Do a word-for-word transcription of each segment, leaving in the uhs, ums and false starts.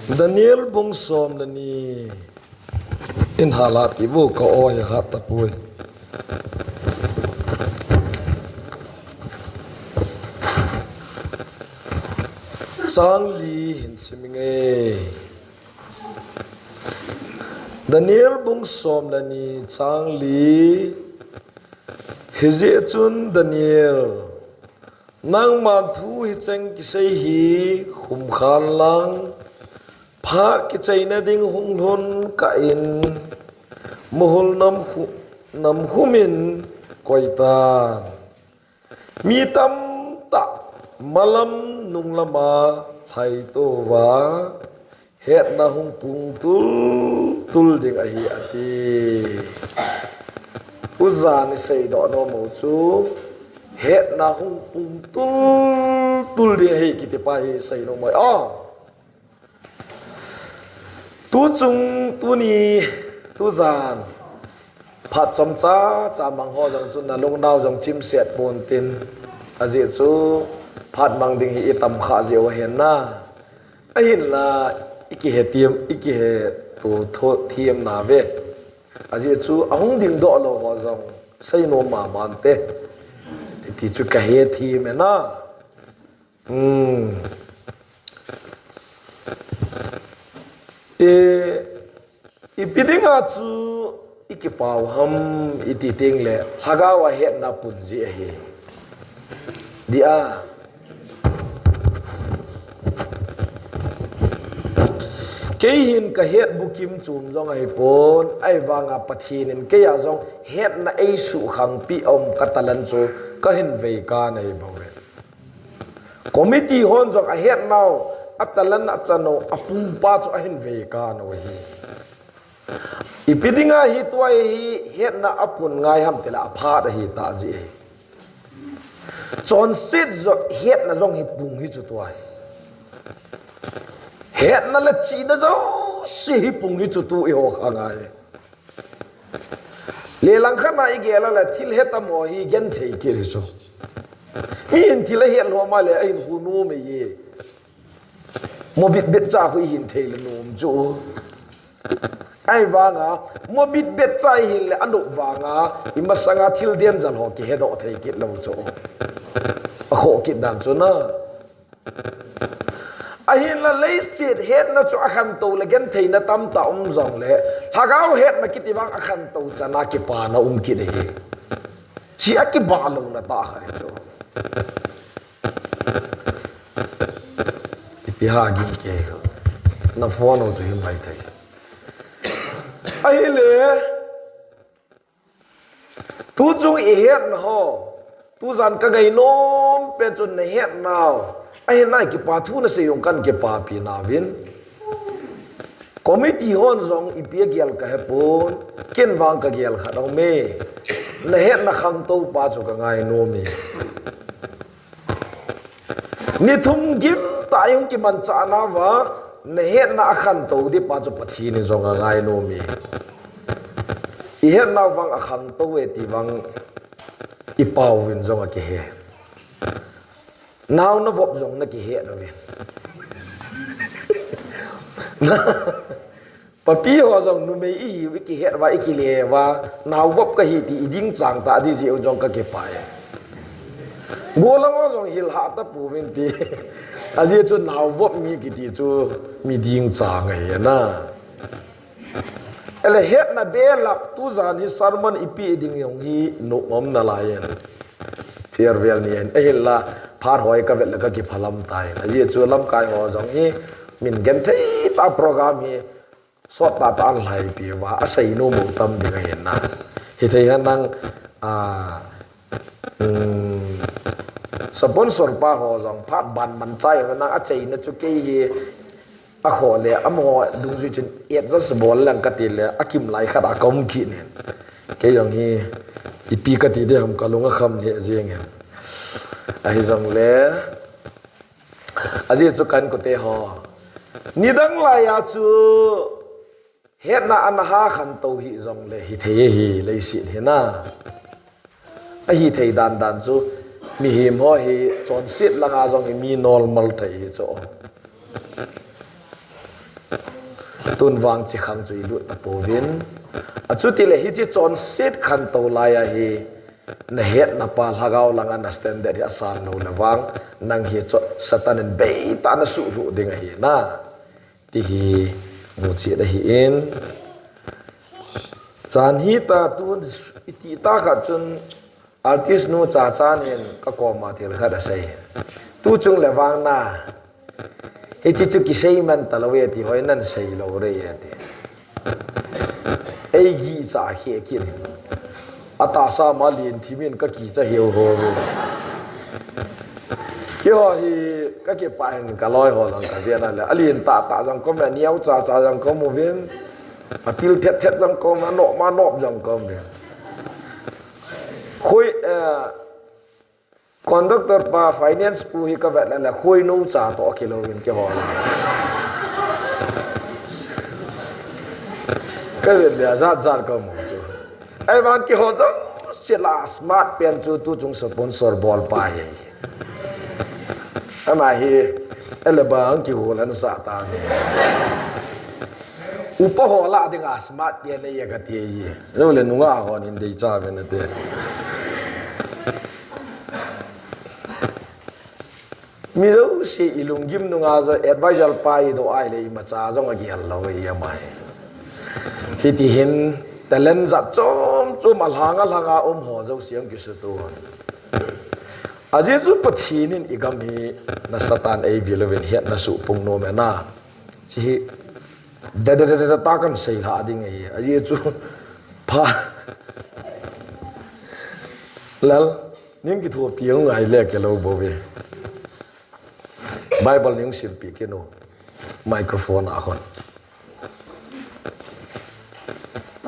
Daniel bung som le ni. In hala pi bu ka o hi hat ta pui. Chang li hin sim nge. Daniel bung som le ni chang li. Hijeh chun Daniel, nangman thu hicheng kisei hi khum khan lang, phat kicheina ding hung lhun kah in, muhul nam khu-, nam khum in koi tan. Mi tamtah malam nunglama lhai touva, hetna hung pung tultul ding ahi ati. Tujan isei doh nom u chu, hetna hung pung tultul ding ahi kiti pa hi sei nom u ahi. Ah. Tuchung, tuni, tujan, phat chomcha cha mang ho jong chun nalungnau jong chimset pon tin, ajeh chu phat mang ding hi itam kha jeh u ahin na. Ahinla, ikihe thiam, ikihe to tho thiam na ve. Ajeh chu ahung ding doh lou ho jong sei nom mama inte. Hiti chu kahe thiam e na. Hmm. E, ipi dinga chu ikipau ham iti teng le, lhagao a hetna pun ji ahi. Dia. Kei hin kahet bukim chom jong ahi pon, ahivanga Pathen in keia jong hetna eisuh khangpi a um ka talent chu kahin vei kan ahi bou ve. Committee hon jong ahetnau, a talent a chanu, apung pa chu ahin vei kan u ahi. Ipi dinga hi tua hi hetna apun ngai ham tile aphat ahi ta ji ahi. Chonset jo hetna jong hi pung hi chu tua hi. Hetna le chihna jouse hi pung hi chu tu iho kha ngai. Lelang khat na igel a le thil het amo hi genthei kit hi chu. Mi hin thil ahet lhom a le ahin hu nom e. Mobit bet cha khu ihin thei le nom chu. Ahivanga, mobit bet cha ihin le anop vanga, imasanga thil den jal ho kihedoh thei kit lou chu. Akhoh kit dan chu na. Ahinla leiset hetna chu akhantou le gentheina tamtah um jongle, lhagao hetna kiti vang akhantou chana kipana um kit ahi. Chi akibah louna tah khat hi chu. Ipi ha gim kei ho. Na phone u chu him hai thei. Ahile. Tuchung ihetna ho. Tujan ka ngai nom pen chun nahetnau. Ahinla kipa thu nasei jong kan kipapi nauvin. Committee hon jong ipi agel kahepon. Ken vang kagel khat aume. Nahetna khangtou pa chu ka ngai nom e. Ni thum gim tah ihung kimanchah nauva, nahetna akhantou ding pa chu Pathen in jong angai nom e. Ihetnau vang akhangtou e ti vang ipauvin jong akihe. Nau navop jong nakihe nauve. Papi ho jong numei ihiu, ikihet uva, ikile uva, naovop kahi ti iding chang ta ding jeh u jong kakipah e. Gollhang ho jong hilhah tapouvin ti. Ajeh chu naovop mi kiti chu mi ding chang ahi na. Ele hetna belap tujan hi sermon ipi ding jong hi nom nalai e. Farewell ni ahin. Ahinla, phat hoi kavet le kakiphalam tai. Ajeh chu lamkai ho jong hi, min genthei ta program hi, sot tah tah a lhaipi uva, asei nom u tam ding ahi na. Hithei hen nang, a, um, sponsor pa ho jong phat ban man chai ho nang acheina chu kei hi akhoh le, amaho dungjui chun adjust bol lang kati le, akim lai khat a kaum kit in. Kei jong hi, ipi kati ding ham kalung akham lheh jeng e. Ahijongle, Ajeh chu ka inkote ho. Nidang laiya chu hetna ana ha khantou hih jongle hithei ahi leiset hi na. Ahithei dan dan chu mihem ho hi chonset langa jong hi mi normal thei hi chu. Tun vang chi khang chu i lut ta pouvin. Achuti le hichi chonset khantou lai ahi. Na hetna pa lhagao langa na standard hi asang lou le vang. Nang hi chu Satan in beita na suhluh ding ahi na. Ti hi mu chi da hi in. Chan hi ta tun iti ta kha chun Artist nu Chachan hin ka koma thil khat asei. Tu chung le vang na. Hichi chu kisei man talou e ti hoi nan sei lou re e ti. Ei gi cha khe kin. Atahsa ma lien thimin ka kicha hiu ho. Keiho hi ka kipa hin ka loi ho jong ka vena le. Alien tah tah jong kom, aniau cha cha jong kom uvin. Apil thet thet jong kom, anop ma nop jong kom uvin. Khoi, eh, conductor pa finance pu hi ka vet le le khoi nu cha to kilou in keiho la. Ka vet le jat jat ka mu chu. Ahivang keiho jong sila smart pen chu tu chung sponsor bol pa hi. Ama hi ele bang kihol an sa ta ni. Upa ho la dinga smart pen le ye ka ti ye. Lo le nunga hon in dei cha ve na te. Mi lo si i lunggim nunga jo advisor pa i do ai le i macha jong a gel lo i amai. Hiti hin talent jat chom chom a lhang a lhang a um ho jo siang ki su tu. Ajeh chu Pathen in i gam hi na Satan ei vil uvin hiat na su pung nom e na. Chi hi da da da da da ta kan sei hla ding e. Ajeh chu pha. Lal, ning kithopi ngai le ke lo bo ve. Bible ning sim pi ke no. Microphone a hon.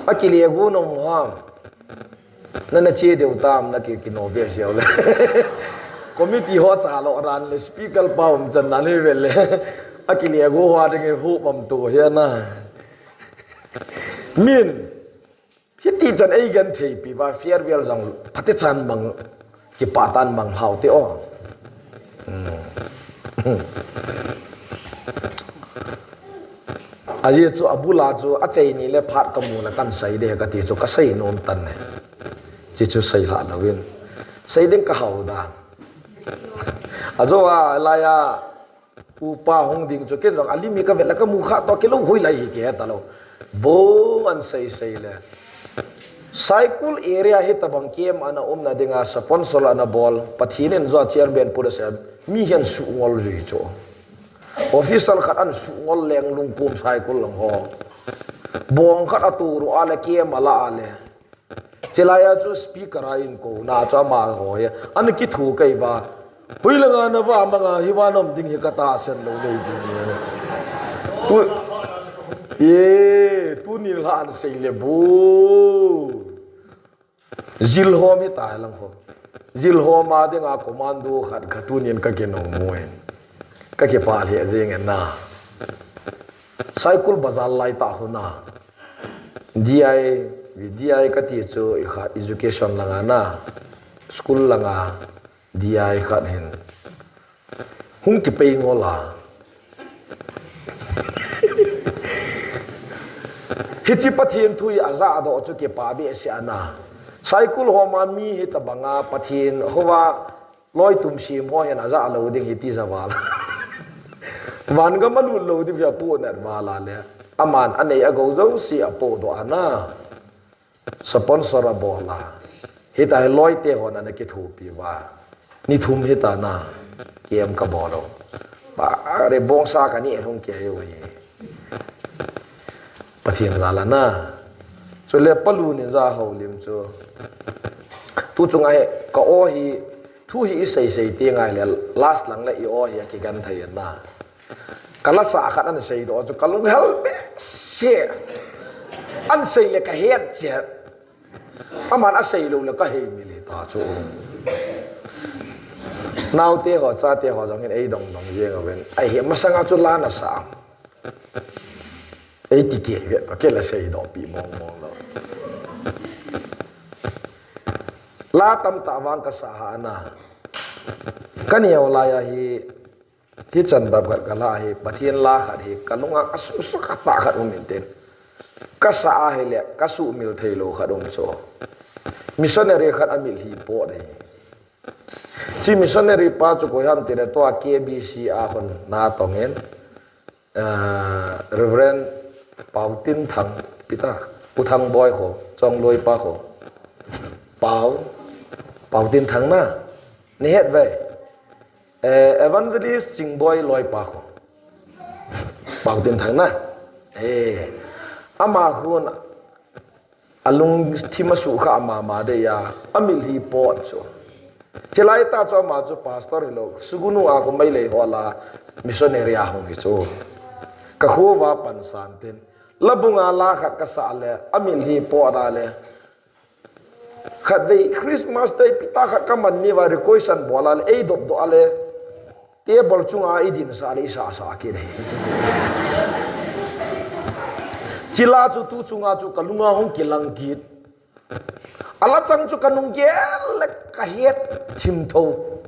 A kile gu nom ham. Na na che deu tam na ki, kino be siau le. Committee ho cha lo ran le speaker pa um chan na le ve le. A kile gu ho ding hu bam tu hi na. Min. Hiti chan ei gan thei pi va farewell jong phate chan bang. Kipa tan bang hlau te o. Hmm. Ajeh chu abul a chu achei ni le phat ka mu na kan sei de ka ti chu ka sei nom tan ne. Chi chu sei hla lo in. Sei ding ka hau dan. Ajo a lai a upa hung ding chu ken jong alim hi ka vet le ka mu kha to kilo hoi lai hi ke ta lo. Bo an sei sei le. Saikul area hi tabang kem ana umna dinga sponsor ana bol. Pathen in jo chairman pura se mi hian su ngol jui chu. Official khat an su ngol leng lungpum Saikul lang ho. Bong khat a tu ru a le kem ala a le. Chilai a chu speaker a in ko na chu ama ho ya. An ki thu kai ba. Hui langa na va manga hi va nom ding hi ka ta sen lo nei jing ni. Tu, e, tu ni la an sei le bu. Zil hom hi ta lang ho. Zil hom a dinga commando khat khat tu nin ka ke nong mu en. Ka ke pa le jing en na. Saikul bazar lai ta ho na. D I, D I ka ti chu i kha education langa na. School langa. D I khat hin. Hung kipei ngol a. Hichi Pathen thu hi aja do chu kipa be si ana. Saikul homa mi hi tabanga Pathen hova loi tum sim ho hin aja lo ding hi ti ja val. Van gam a lut lo ding hi apu nat val a le. Aman anei a go jo si apu do ana. Sponsor a bol a. Hita hi loi te hon ana kithopi va. Ni thum hita na. Kem ka bol lo. Ba re bong sa ka ni hung ke yo ye. Pathen jal a na. Chu le palu ni ja ho lim chu. Tu chunga he ka o hi thu hi i sei sei ti ngai le last lang le i o hi a kigan thei na. Ka la sa khat an sei do chu ka lung hel be se. An sei le ka het che. Aman a sei lo le ka hei mi le ta chu. Nau te ho, cha te ho jong in ei dong dong jeng a ven. Ai he masanga chu la na sa. Ei ti ke ve pa ke la sei do pi mong mong lo. La tam ta vang ka sa ha na. Ka neo lai a hi Hichan bep khat kala hi, Pathen la khat hi, kalunga asuhsuh khat a khat um intin. Kasa ahile, kasuhmil theilou khat um chu. Missionary khat amilhi pot ahi. Chi missionary pa chu koi ham tile tua K B C a hon natongin, ah, Reverend Pau Tin Thang pita, Pu Thang Boi kho, Chongloi pa kho. Pau, Pau Tin Thang na, ni het ve. Eh, Evangelist Chingboi loipa kho. Pau Tin Thang na. Eh, ama hon alungthim asuhkhah mama dei a, amilhi pot chu. Chilai ta chu ama chu pastor hilou, Sugnu a kho Meitei ho la missionary a hung hi chu. Ka kho va pansan tin. Labunga la khat kasa le, amilhi pot a le. Khatvei Christmas te pita khat kaman ni va requisition bol a le, ei dop dop a le. Table chunga i din sa le i sa sa kit. Chila chu tu chunga chu kalunga hung kilang kit. Ala chang chu kanung gel le kahet thim tho.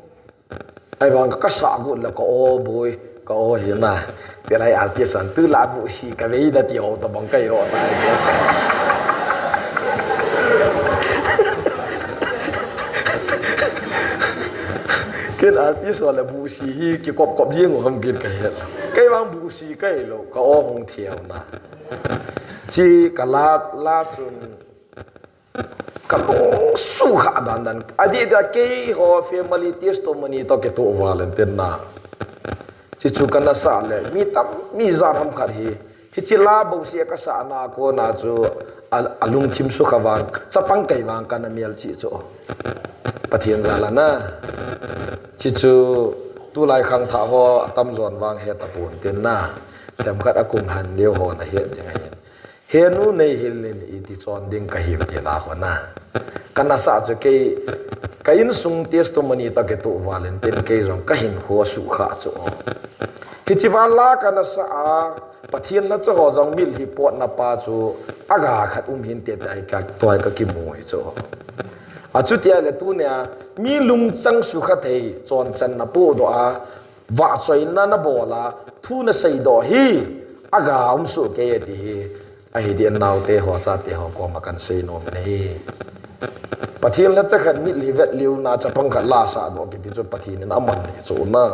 Ahivang ka sa gu le ka o boi, ka o hi na. Tilai artist an tu la bu si ka vei da ti ho ta bang kai ro ta. Ken artist ho le bu si hi kikop kop jing u ham ken kahet. Kei vang bu si kai lou, ka o hung thiau na. Chi kala, la chun Ka lungsuh kha dan dan. Adeh dia keiho family testimony to kitoh val in tin na. Chichu kana sa le. Mi tam, mi jan ham khat hi. Hichi la bo si ka sa na ko na chu a, alungthim sukha vang. Chapang kai vang kana mial chi chu. Pathen jal a na. Chichu tulai khangthah ho atam jon vang he tapon tin na. Tem khat akung han deu ho na he ding ahin. Henu nei hil in iti chon ding ka hiu ti la ho na. Kana sa chu kei, ka insung testimony to kitoh val in tin kei jong ka hinkho sukha chu. Hichi val la kana sa a, Pathen la chu ho jong milhi pot na pa chu aga khat um hin te tai ka toi ka kimu hi chu. Achuti a le tunia, mi lungchang sukha thei, chon chan na pu do a, Vahchoina na bol a, thu na seidoh hi, aga um soh kei e ti hi, ahi dih naote ho, chate ho koma kan seinom in ahi. Pathen la chakhat mitlhi vetlhi u na chapang khat la sahdoh kiti chu Pathen in aman dih chu na.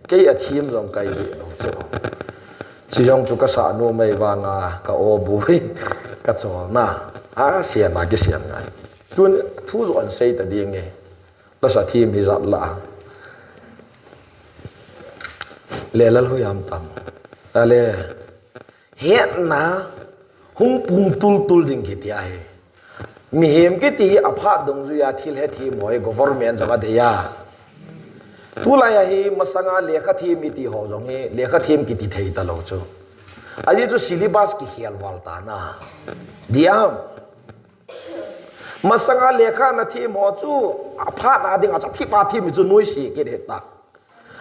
Kei athem jong kai dih lou chu. Chi jong chu ka sah nom mai vanga ka o bui ka chol na. A siam a kisiam ngai. Tun thu jong an sei ta ding e. Lasa them hi jat la. Le lal hui am tam. Ale. Hetna hung pung tul tul ding kiti ahi. Mihem kiti hi aphat dungjuia thil hethem ho hi government jong adei a. Tulai a hi masanga lekha them iti ho jong hi lekha them kiti thei talou chu. Ajeh chu syllabus kikhel val ta na. Diam. Masanga lekha na them ho chu, aphat na dinga chu, thip a them hi chu noise kit hita.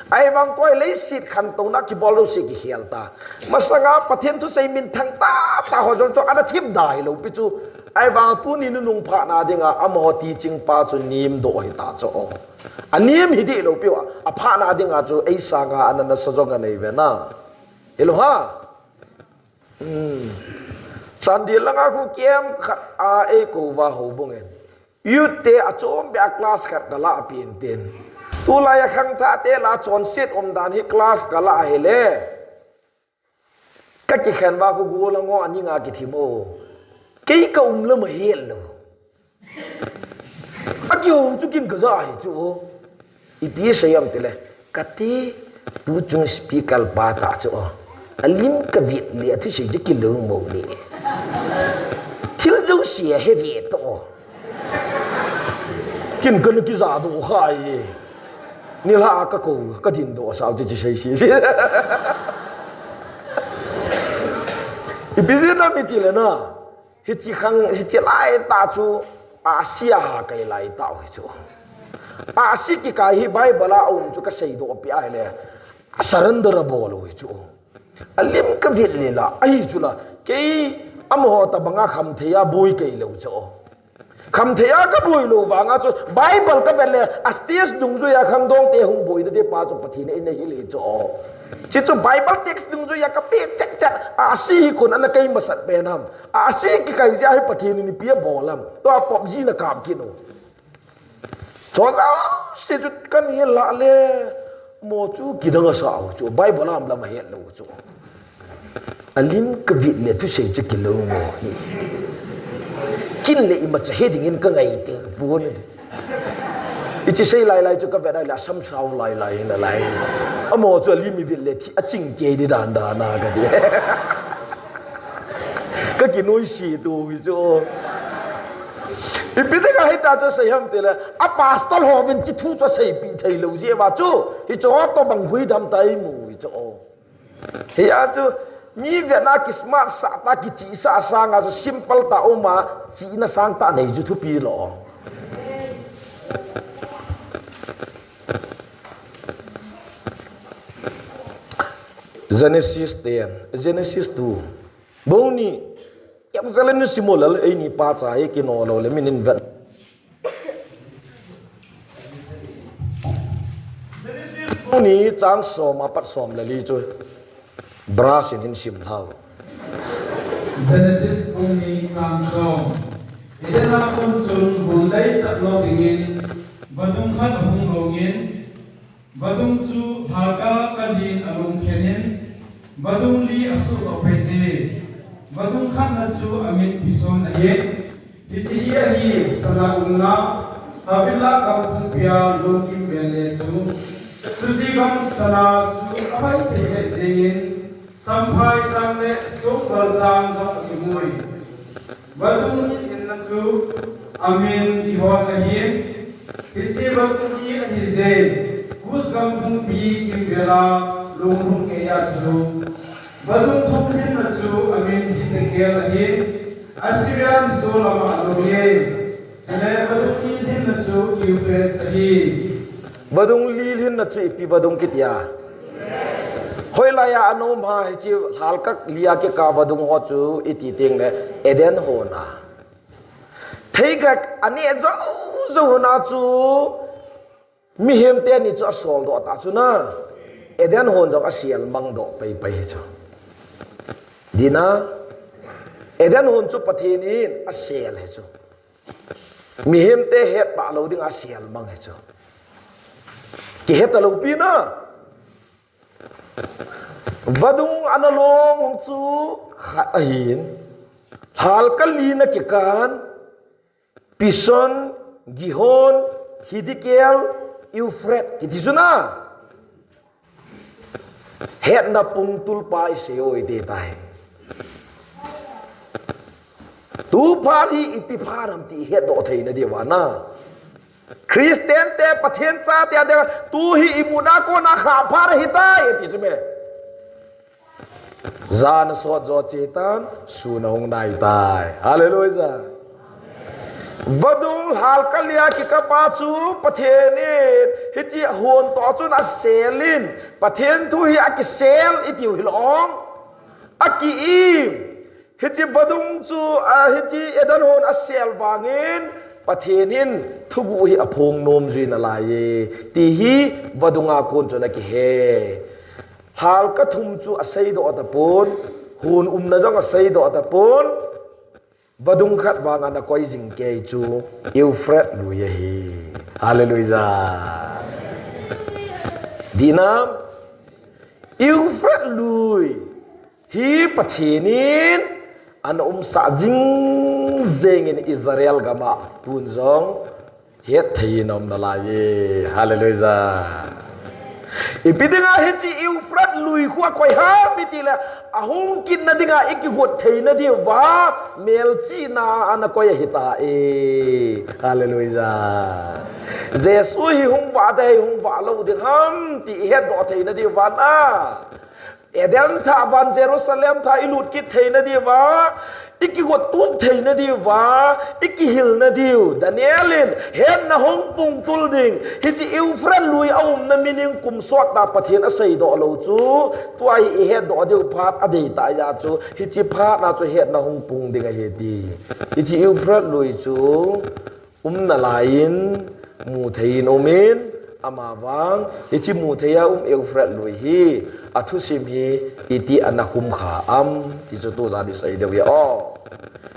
Ahivang koi leiset khantouna kibol jouse kikhel ta. Masanga Pathen thusei minthang tah tah ho jong chu, ana thip da hilou pi chu. Ahivang tuni nunung phat na dinga, amaho teaching pa chu nem doh hita chu. Anem hi dih lou pi u, aphat na dinga chu, ei sanga ana nasa jong anei ve na. Hilou ha? Hmm. Chandel langa khu camp khat a eikou va houbung in. Youth te achom beh a class khat ka lah pen tin. Tulai a khangthah te lah chonset umdan hi class ka lah hile. Ka kikhen va khu gol a ngo ani nga kithim o. Kei ka um lam ahel lou. Akihou chu kin kaja hi chu. Ipi sei am tile. Kati tu chung speaker pa ta chu. Alim kavet le athusei chu kilou mo ni. Thil jouse ahe ve to. Kin kana kija doh khai. Nilhah a kakou, kadin doh sao ti chi sei si. Ipi jeh ham itile na. Hichi khang, hichi lai ta chu, ahsi a ha kai lai tau hi chu. Ahsi kikai hi Bible a um chu kasei doh pi ahile, a surrender abol u hi chu. Alim kavet le la, ahi chu la, kei amaho tabanga kham thei a boi kei lou chu. Kamthei a kaboi lou vanga chu Bible kavet le, a stage dungjuia khangdongte hung boi ding pa chu Pathen in eina hil e chu. Chuche chu Bible text dungjuia kape chet chet, ahsi hi koiin ana kai masat pen ham. Ahsi kikai jeh hi Pathen in ipi abol ham. Tua pop ji na kap kit u. Chujou se chu kahin hil le, mo chu kidang asa u chu, Bible a um lam ahet lou chu. Alim kavet le thusei chu kilou mo hi. Kin le imacha he dingin kangai te pon ati. Hiche sei lai lai chu kavet lai le, asam sao lai lai na lai. Amo chu alim ivet le thi aching kei ding dan dan a kati. Kakinoise tou hi chu. Ipi dinga hitia chu asei ham tile, a pastor hovin hiche thu chu aseipi thei lou jeh uva chu, hiche ho tobang huhhing dam tah imu hi chu. Hia chu, mi vetna kismart sah tah, kichihsah sanga chu simple tah a um a, chihna sangtah nei chu thupi lou. Genesis ten, Genesis two. Bung ni, Jerusalem ni simol lal, eini pacha hi kino lou le, min in vet. Bung ni chang som apat som le li chu. Brush in hin sim lhau. Genesis bung ni chang som. Eden a kon chun hun lei chat lou dingin, vadung khat ahung longin, vadung chu lhalkal in alungkhen in, vadung li asuhdoh pei je. Vadung khatna chu amin Pison ahi. Hiche hi ahi, sana umna, Havilah gamphungpia lungkimvel le chu. Chuche gam sana chu ahoi thei lheh jengin, samphai chang le songgal chang jong akimu e. Vadung hi lhinna chu amin Gihon ahin, hiche vadung hi ahi je, Kush gamphungpi kimvela lunglhung geiya chu. Vadung thum lhinna chu amin Hiddekel ahin, Assyria niso lama along e. Chule vadung li lhinna chu Euphrates ahi. Vadung li lhinna chu ipi vadung kitia? Hoilaiya ana um ham, hiche lhalkal lia kikah vadung ho chu iti teng le Eden hon a. Theikhah aneh jou jou hon a chu mihem teni chu asoldoh tah chu na. Eden hon jong aselmang doh pei pei hi chu. Dina, Eden hon chu Pathen in asel hi chu. Mihemte het talou dinga aselmang hi chu. Kihet talou pi na. Vadung ana long hung chu khat ahin. Lhalkal li na kikah in. Pison, Gihon, Hiddekel, Euphrates. Kiti chu na. Hetna pung tulpa isei u hite tai. Tu phat hi ipi phat ham ti ihetdoh theina diuva na. Christian te, Pathen chate, ate, tu hi imutna kona kha phat ahitai, ati chu me. Jan asot jo chetan, sun ahung nai tai. Hallelujah. Vadung lhalkal lia kikah pa chu Pathen in, hiche hon toh chun aselin, Pathen thu hi akisel itiu hilou. Aki-im. Hiche vadung chu, a, hiche Eden hon asel vangin, Pathen in thuguh hi aphong nom jui nalaiye. Ti hi vadung a kon chun akihe. Lhalkal thum chu aseidoh tapon, hon umna jong aseidoh tapon, vadung khat vang ana koi jing kei chu Euphrates lui ahi. Hallelujah. Dina, Euphrates lui hi Pathen in ana umsah jing jengin Israel gam a tun jong het thei in aum nalaiye. Hallelujah. Ipi dinga hiche Euphrates lui khu akoi ham itile, ahung kitna dinga ikigot theina diuva melchihna ana koi ahitai. Hallelujah. Jesu hi hung vah ding ham, hung vah lou ding ham ti ihetdoh theina diuva na. Eden thah vang Jerusalem thah ilut kit theina diuva, I kigot tup theina diuva, i kihilna diu, Daniel in hetna hung pung tul ding. Hiche Euphrates lui a umna min in kum sot tah Pathen a seidoh lou chu, tua hi i hetdoh diu phat a dei tah jeh chu, hiche phat na chu hetna hung pung ding ahi ti. Hiche Euphrates lui chu, um nalaiyin, mu theiyin um in, amavang, hiche mu theiya um Euphrates lui hi, a thusim hi, iti ana khum kha am, ti chu tujan i sei diu ahi o.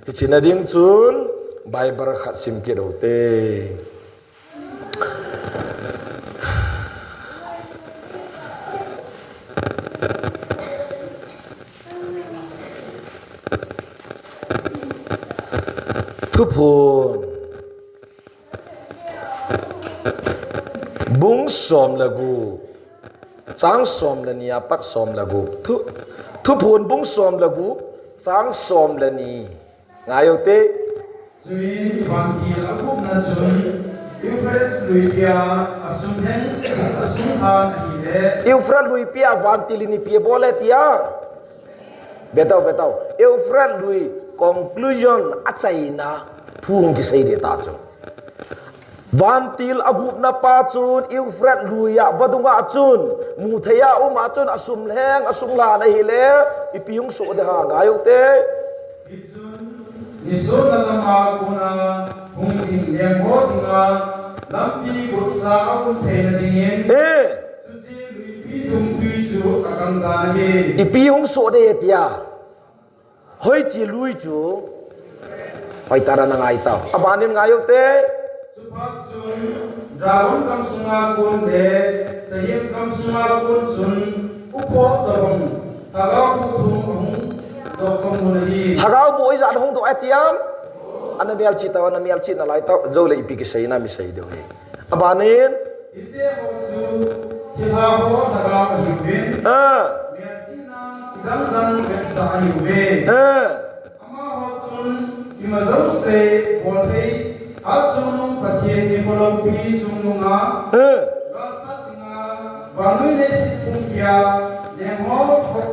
Hiche na ding chun, Bible khat sim kit u te. Thuphon bung som le gup, chang som le ni apat som le gup. Thu, Thuphon bung som le gup, chang som le ni. Ngai u te. Chuin vantil a gupna chun Euphrates lui pia a sum lheng a sum lhan ahile. Euphrates lui pia vantil in ipi abol e tia. Ve tau, ve tau. Euphrates lui conclusion a chaina thu hung kisei ding ta chu. Vantil a gupna pa chun Euphrates lui a vadung a chun, mu theiya um a chun a sum lheng, a sum lhan ahile, ipi hung soh ding ham ngai u te. Hichun, nisona lama kona hung ding leng ho dinga, lampi gotsa a um theina dingin, eh, chuche luipi dungtui chu a kang tan ahi. Ipi hung soh ding e tia. Hoiche lui chu. Hoitah a na ngai tau. Abanin ngai u te. Chuphat chun, dragon kamsunga kon le, sahem kamsunga kon chun, upho tobang, lhagao boh thum ahung doh kamu ahi. Lhagao boh ijat ahung doh e tiam. Ana melchih tau, ana melchih nalai tau. Jou le ipi kisei na mi sei diu ahi. Abanin. Hite ho chu thilha ho lhagao ahiuvin. Ah. Melchihna kidang dang vetsah ahiuve. Ah. Amaho chun ima jouse bol thei, hatchungnung Pathen nikho loupi chungnunga. Ah. Galsat dinga, vannoi leiset pumpi a, leng ho thop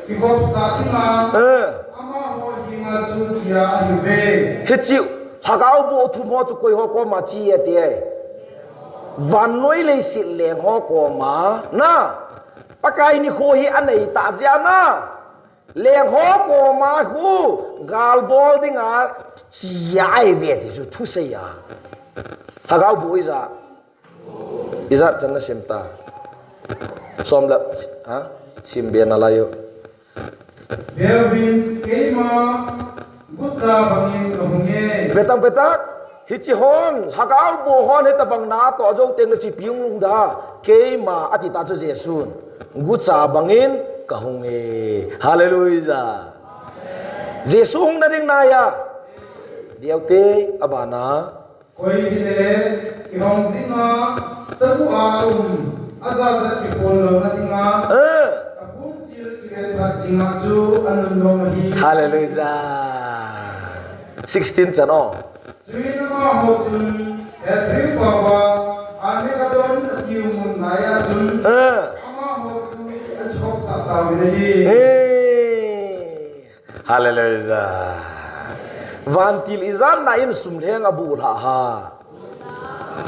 Kikhopsah dinga, eh, amaho henga chu chia ahiuve. Hiche lhagao boh thum ho chu koi ho koma che e ti e. Vannoi leiset leng ho koma, na. Pakai nikho hi anei tah jeh a na. Leng ho koma khu gal bol dinga chia ahiuve ti chu thusei a. Lhagao boh ijat. Ijat chan na sim ta. Som le, ha? Sim be nalai u. Veuvin keima gucha bangin kahung e. Ve tang, ve tang. Hiche hon, lhagao boh hon hitabang natoh jou teng le chu ipi hung lhung da. Keima ati ta chu Jesun. Gucha bangin kahung e. Hallelujah. Jesu hung na ding nai a. Deu te, abana. Koi hile, kihong jinga, sabu a um, ajat jat kiphon louna dinga, eh, aphonsil kivet phat jinga chu anun nom ahi. Hallelujah. Sixteen chan o. Chuin amaho chun, Hebrew paova, Armageddon atiu mun laiya chun, eh, amaho chu akikhopsah tauvin ahi. Eh. Hallelujah. Vantil ijat na in sum lheng abuh lhah ha.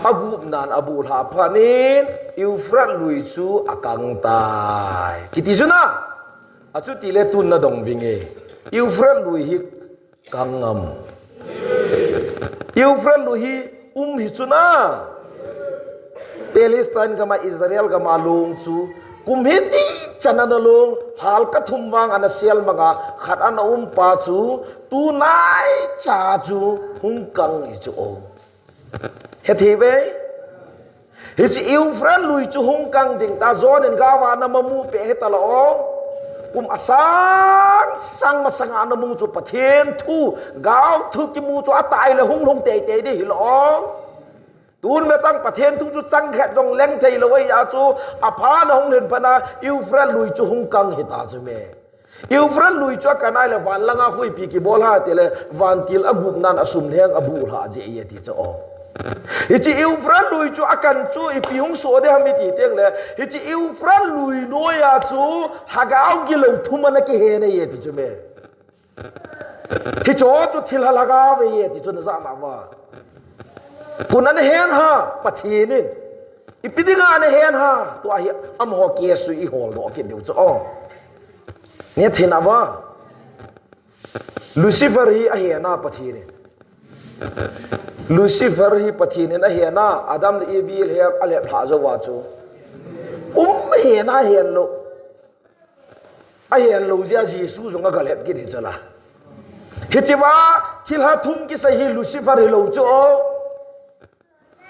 Agupnan abuh lhah phat in Euphrates lui chu akang tai. Kiti chu na. Achuti le tun na dong vinge. Euphrates lui hi kang am. Euphrates lui hi um hi chu na. Palestine gam a Israel gam a long chu kum hiti chan ana long, lhal ka thum vang ana sel manga khat ana um pa chu tunai cha chu hung kang hi chu o. Hethei ve. Hiche Euphrates lui chu hung kang ding ta, John in gao a ana mamu peh hita lou. Kum asang sang masanga ana mu chu Pathen thu, gao thu kimu chu atai le hung lhung teitei ding hilou. Tun ve tang Pathen thu chu chang khat jong leng thei lou ahi a chu, apha na hung lhin phat na Euphrates lui chu hung kang hita chu me. Euphrates lui chu akang nai le van langa khu ipi kibol ham ti le vantil agupnan asum lheng abuh lhah jeh ahi ati chu o. Hiche Euphrates lui chu akang chu ipi hung soh ding ham iti teng le, hiche Euphrates lui noiya chu lhagao gilou thum ana kihen ahi ati chu me. Hicho chu thilha lhagao ahi e ti chu na jana uva. Koiin ana hen ham, Pathen in. Ipi dinga ana hen ham, tua hi amaho case chu i holdoh kit diu chu o. Nge thina uva. Lucifer hi ahen a Pathen in. Lucifer hi Pathen in ahen a, Adam le Eve hi alhep lha jou uva chu. Um hen a hen lou. Ahen lou jeh a Jesu jong agalhep kit hi chu la. Hitia thilha thum kisei hi Lucifer hilou chu o.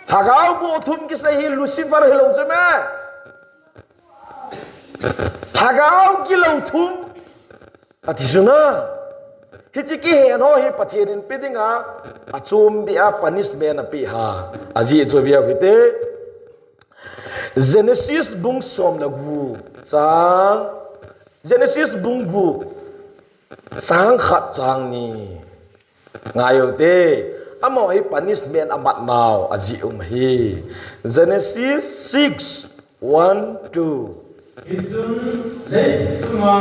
Lhagao boh thum kisei hi Lucifer hilou chu me. Lhagao gilou thum. Ati chu na. Hiche kihen ho hi Pathen in ipi dinga, achom beh a punishment ape ham. Ajeh chu veu hite. Genesis bung som le gup chang. Genesis bung gup chang khat chang ni. Ngai u te, amaho hi punishment amat nau ajeh um ahi. Genesis six, one, two. Hichun leiset chunga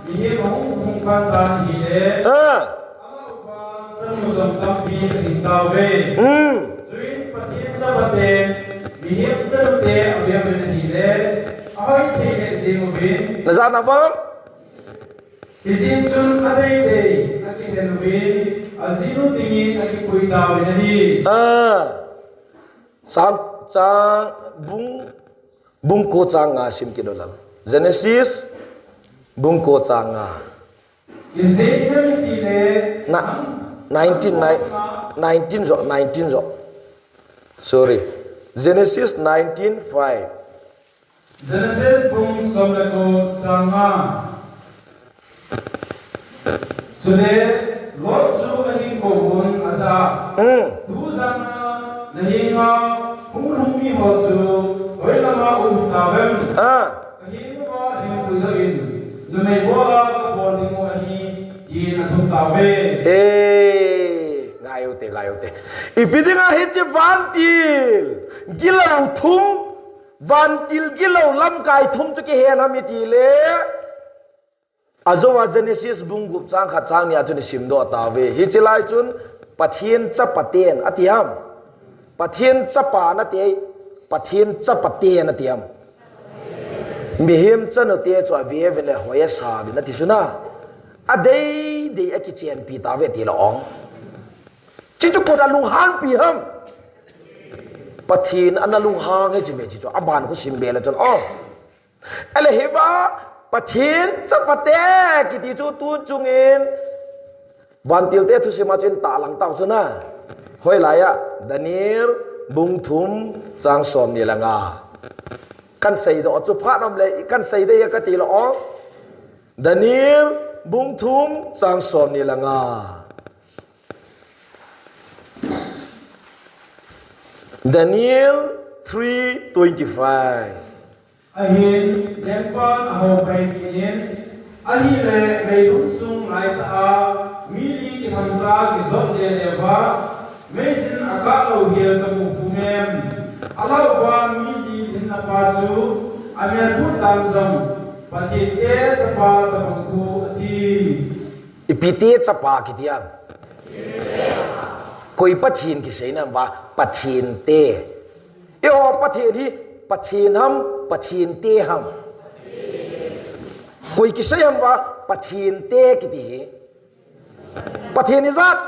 mihem ahung hung pan tan ahile. Ah. Alauva chanu jong tampi ading tauve. Hmm. Chuin Pathen chapa ten mihem chanute aveu vin ahile, ahoi thei lheh jeng uvin. Na jana uvam? Hijeh chun adei dei akilhen uvin, ajinu dingin akipui tauvin ahi. Ah. Chang, chang, bung, bung ko chang nga sim kit u lang. Genesis, bung ko chang nga. Ijeh inem itile, na, nineteen, nine, nineteen jo, nineteen jo. Sorry. Genesis nineteen five. Genesis bung som le ko chang nga. Chule Lot chu ahin kou un aja. Hmm. Tujana nahenga hung lhung miho chu hoilama um tauvam? Ah. Kahin uva lhingpui doh in, numei bola kabol ding u ahi, tin athum tauve. He, ngai u te, ngai u te. Ipi dinga hiche vantil gilou thum, vantil gilou lamkai thum chu kihen ham itile. Ajou a Genesis bung gup chang khat chang ni a chun isim doh tauve. Hiche lai chun Pathen chapa ten ati ham? Pathen chapa nate, Pathen chapa ten ati ham? Mihem chanute chu aveu vin le hoi asa uvin ati chu na. Adei dei akichenpi tauve ti lou ong. Chuchu koi a lunghang pi ham? Pathen ana lunghang e chu me chuchu. Aban khu sim be le chun o. Ahile hiva, Pathen chapate kiti chu tu chungin vantilte thusim a chun talang tau chu na. Hoilai a, Daniel bung thum chang som ni le nga. Kan seidoh chu phat nom le, kan seidei a kati lou o. Daniel bung thum chang som ni le nga. Daniel three twenty-five. Ahin, lengpan ahou pai kit in, ahile meilhung sung laitah a mi li kitham sa kijot lele uva, meijin akah lou hel kamu pum em? Alauva mi li lhinna pa chu amelphut dan jong Pathen te chapa tabang thu ati. Ipi te chapa kiti a? Koi Pathen kisei nam uva, Pathen te. Eiho Pathen hi Pathen ham, Pathen te ham? Koi kisei ham uva, Pathen te kiti hi. Pathen ijat?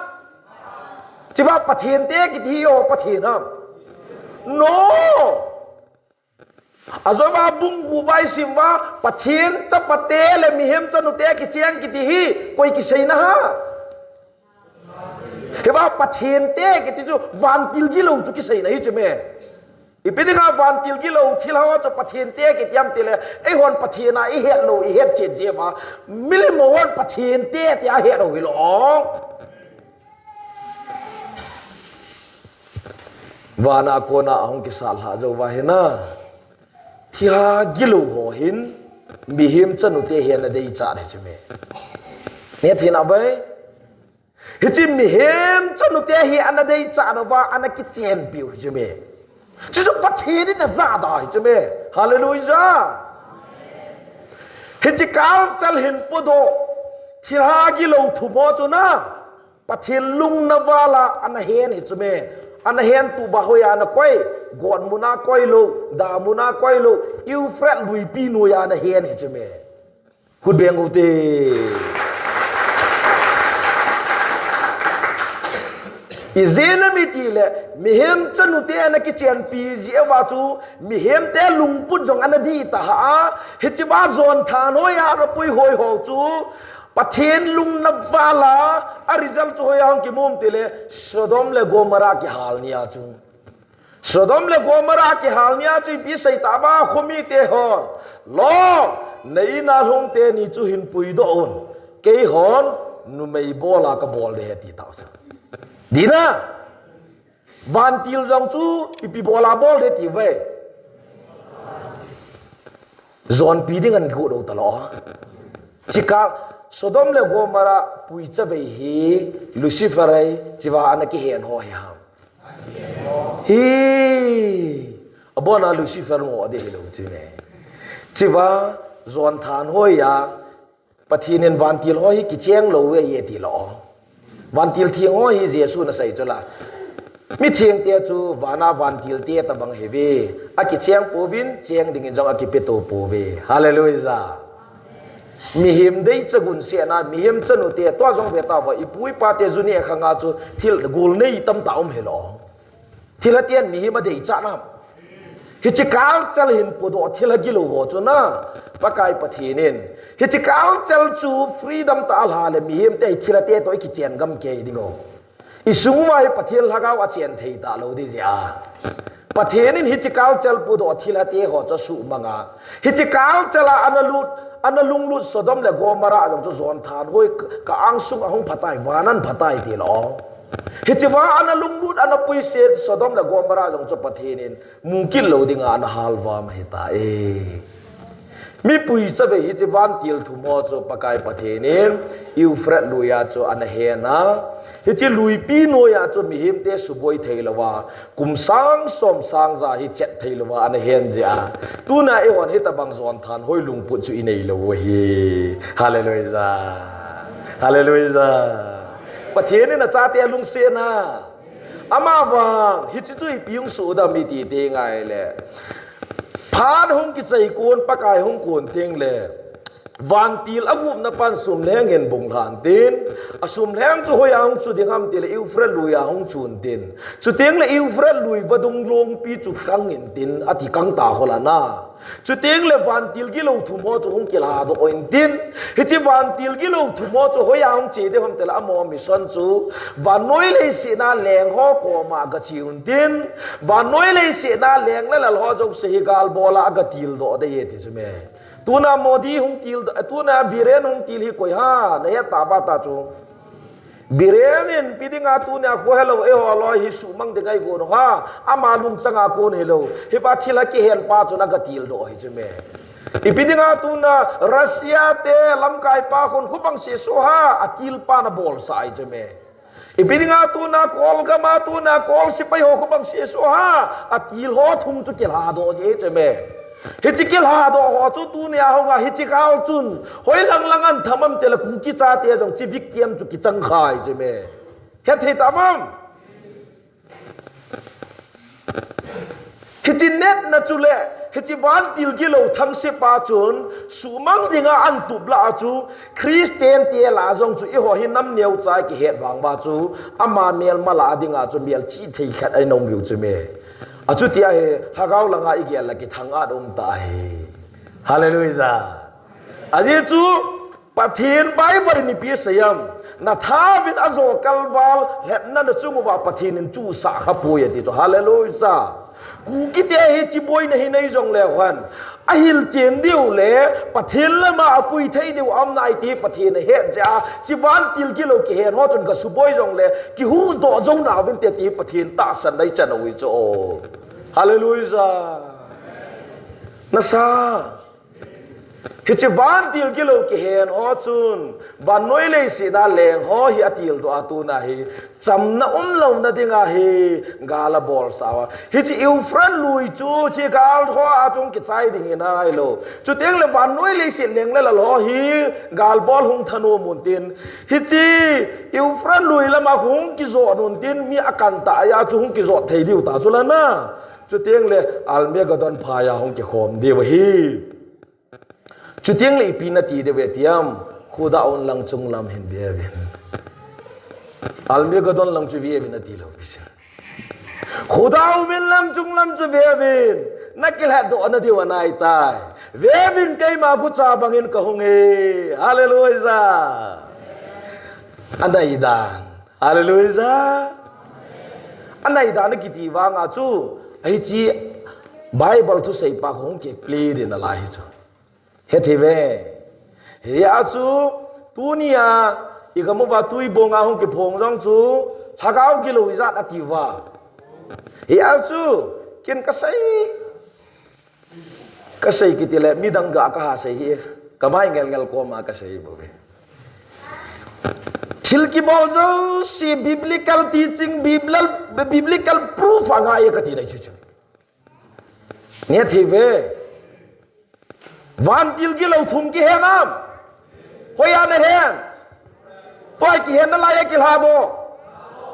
Chuva Pathen te kiti hi eiho Pathen ham? No! Ajou a bung gup a isim uva, Pathen chapate le mihem chanute kicheng kiti hi koi kiseina ham? Hiva Pathen te kiti chu vantil gilou chu kiseina hi chu me. Ipi dinga vantil gilou thilha ho chu Pathen te kiti ham tile, eihon Pathen a ihet lou, ihet chet jeh uva, milim hon Pathen te tia het lou hilou. Vana kona ahung kisat lhah jou uva hi na. Thilha gilou ho hin mihem chanute hi ana deichat hi chu me. Nge thina bai? Hiche mihem chanute hi ana deichat uva, ana kichenpiu hi chu me. Chuchu Pathen in ajah da hi chu me. Hallelujah. Hiche culture hin podoh, Thilha gilou thum ho chu na, Pathen lungna vala ana hen hi chu me. Ana hen tu ba hoiya ana koi, got muna koi lou, da muna koi lou, Euphrates luipi noiya ana hen hi chu me. Khut beng u te. Ijeh inem itile, mihem chanu te ana kichenpi jeh uva chu, mihem te lungput jong ana dih ta ha, hiche ba jon thanhoi a ana puihoi ho chu, Pathen lungna vala, a result chu hoiya hung kimu em tile, Sodom le Gomorrah kihal nia chu. Sodom le Gomorrah kihal nia chu ipi sei ta ba, khomi te hon. Lo, na in a lhung teni chu hin puidoh un. Keihon, numei bola kabol ding ahi ati tauve. Dina. Vantil jong chu ipi bola bol ding ati uve. Jonpi ding ana kigot u talou. Chikal, Sodom le Gomorrah puicha vei hi Lucifer ahi, chua ana kihen ho hi ham. Hi, abona Lucifer ngoh ding hilou chu me. Chua, jon thanhoi a, Pathen in vantil ho hi kicheng lou ve ye ti lou. Vantil theng ho hi Jesu in asei chu la. Mi theng te chu vana vantil te tabang ahi ve. Akicheng pouvin, cheng dingin jong akipeto pouve. Hallelujah. Mihem deicha gunsetna, mihem chanu te, tua jong ve tauva, ipu ipa te ju neh khang a chu thil gol nei tamtah um hilou. Thilha ten mihem adei chan am. Hiche culture hin pudoh thilha gilou ho chu na, Pakai Pathen in. Hiche culture chu freedom tah a la le mihem te thilha te toh ikichen gam kei ding o. Isung uva hi Pathen lhagao achen thei talou ding jeh a. Pathen in hiche culture pudoh thilha te ho chu asuhmang a. Hiche culture a ana lut, ana lunglut Sodom le Gomorrah jong chu jon thanhoi ka angsung a hung phatai, van a phatai ti lou. Hichea ana lunglut, ana puiset Sodom le Gomorrah jong chu Pathen in mukit lou dinga ana halvam ahitai. Mi puicha vei hiche vantil thum ho chu Pakai Pathen in Euphrates lui a chu ana hen a. Hiche luipi noi a chu mihem te suboi thei louva, kum sang som sang ja hi chet thei louva ana hen jeh a. Tuna eihon hitabang jon thanhoi lungput chu inei lou u ahi. Hallelujah. Hallelujah. Pathen in achate alungsetna. Amavang, hiche chu ipi hung soh dem iti teng ahile. Phat hung kichai kon, Pakai hung kon teng le. Vantil agupna pan sumlheng hin bung lhan tin. Asumlheng chu hoiya hung chu ding ham tile Euphrates lui a hung chun tin. Chuteng le Euphrates lui vadung longpi chu kang in tin, ati kang ta hol ana. Chuteng le vantil gilou thum ho chu hung kilhadoh in tin. Hiche vantil gilou thum ho chu hoiya hung che ding ham tile amaho mission chu. Vannoi leiset a leng ho koma gache un tin. Vannoi leiset a leng le lal ho jouse hi gal bol a agatil doh ding ahi ti chu me. Tuna Modi hung til, tuna Biren hung til hi koi ham, nahet ta ba ta chu. Biren in ipi dinga tunia kho helou eiho loi hi suhmang ding ahi gon ham, ama lungchang a kon hilou. Hipa thilha kihen pa chun agatil doh hi chu me. Ipi dinga tuna Russia te lamkai pa khun khubang seso ham, atil pan abolsah hi chu me. Ipi dinga tuna Kol gam a tuna Kol sepai ho khubang seso ham, atil ho thum chu kilhadoh ji chu me. Hiche kilhadoh ho chu tunia hung a hiche kal chun. Hoilang lang a tham am tile Kuki chate jong hiche victim chu kichang kha hi chu me. Hethei tam am. Hiche netna chu le, hiche vantil gilou thangse pa chun, suhmang dinga antup lah a chu, Christian te lah a jong chu, eiho hi nam neocha kihet vang uva chu, ama melma lah a dinga chu, melchih thei khat ahi nom u chu me. Achuti ahi, lhagao langa igel le kithang a um ta ahi. Hallelujah. Ajeh chu, Pathen Bible in ipi asei am, nathauvin ajo kalval lhepna nachung uva Pathen in chuhsah khapoi ati chu. Hallelujah. Kukite hi hiche boina hi nei jongle hon, ahilchen diu le Pathen lama apui thei diu aum nai ti Pathen ahet jeh a, hiche vantil gilou kihen ho chun gasuboi jongle, kihuhdoh jou nauvinte ti Pathen tahsan nei chan u hi chu. Hallelujah. Nasa. Hiche vantil gilou kihen ho chun, vannoi leiset a leng ho hi atildoh a tuna hi, chamna umlouna dinga hi, gal abolsah uva. Hiche Euphrates lui chu, hiche gal ho a chu hung kichai ding hinai lou. Chuteng le vannoi leiset leng le lal ho hi, gal bol hung thanom untin. Hiche Euphrates lui lama hung kijot untin, mi akantah a chu hung kijot thei diu ta chu lana. Chuteng le Armageddon phai a hung kikhom diu ahi. Chuteng le ipi nati diu ve tiam, Khuda un lang chunglam hin veuvin. Armageddon lang chu veuvin ati lou pi se. Khuda umin lang chunglam chu veuvin. Nakilhatdoh na diu anai tai. Veuvin keima gucha bangin kahung e. Hallelujah. Anai dan. Hallelujah. Anai dan akiti vanga chu. Hiche Bible thuseipa hung kiplay ding nalai hi chu. Hethei ve. Hia chu, tunia, igam uva tui bonga hung kiphong jong chu, lhagao gilou ijat ati uva. Hia chu, ken kasei. Kasei kiti le, midang ga kaha sei hi. Kamai ngel ngel koma kasei bou ve. Thil kibol jouse biblical teaching, biblical, biblical proof angai kati nai chu chu. Nge thei ve. Vantil gilou thum kihen am. Hoiya nahen. Tua kihen nalai akilhadoh.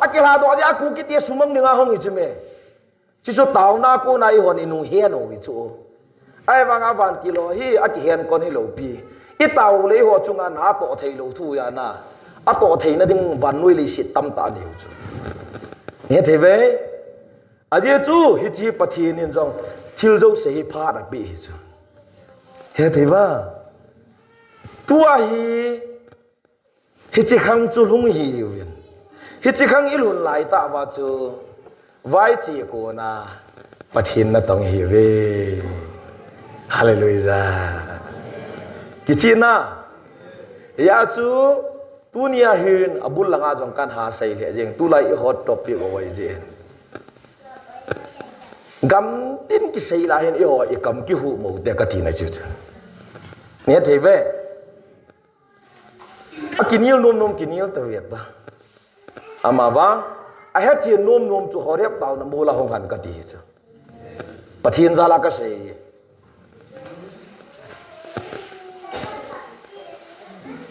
Akilhadoh dia Kuki te sumang dinga hung hi chu me. Chuchu taona kona ihon inung hen u hi chu. Ahivanga vantil ho hi akihen kon hilou pi. Itao le iho chunga natoh thei lou thu ahi na. Atoh theina ding vannoi leiset tamtah nei u chu. Nge thei ve. Ajeh chu, hiche Pathen in jong thil jouse hi phat apeh hi chu. Hethei va. Tua hi, hiche khang chu lhung hiuvin. Hiche khang ilhun laitah uva chu, vaiche kona, Pathen natong hiuve. Hallelujah. Kichena. Hia chu, tunia hin, abul langa jong kahin sei lheh jeng, tulai i hot topic u ahi jeh in. Gamtin kisei la hin eiho i kam kihu mo te kati na chu chu. Nge thei ve. Akinel nom nom kinel ta ve ta. Ama vang, ahechen nom nom chu Horeb taona mola hung hen kati hi chu. Pathen jal a kasei.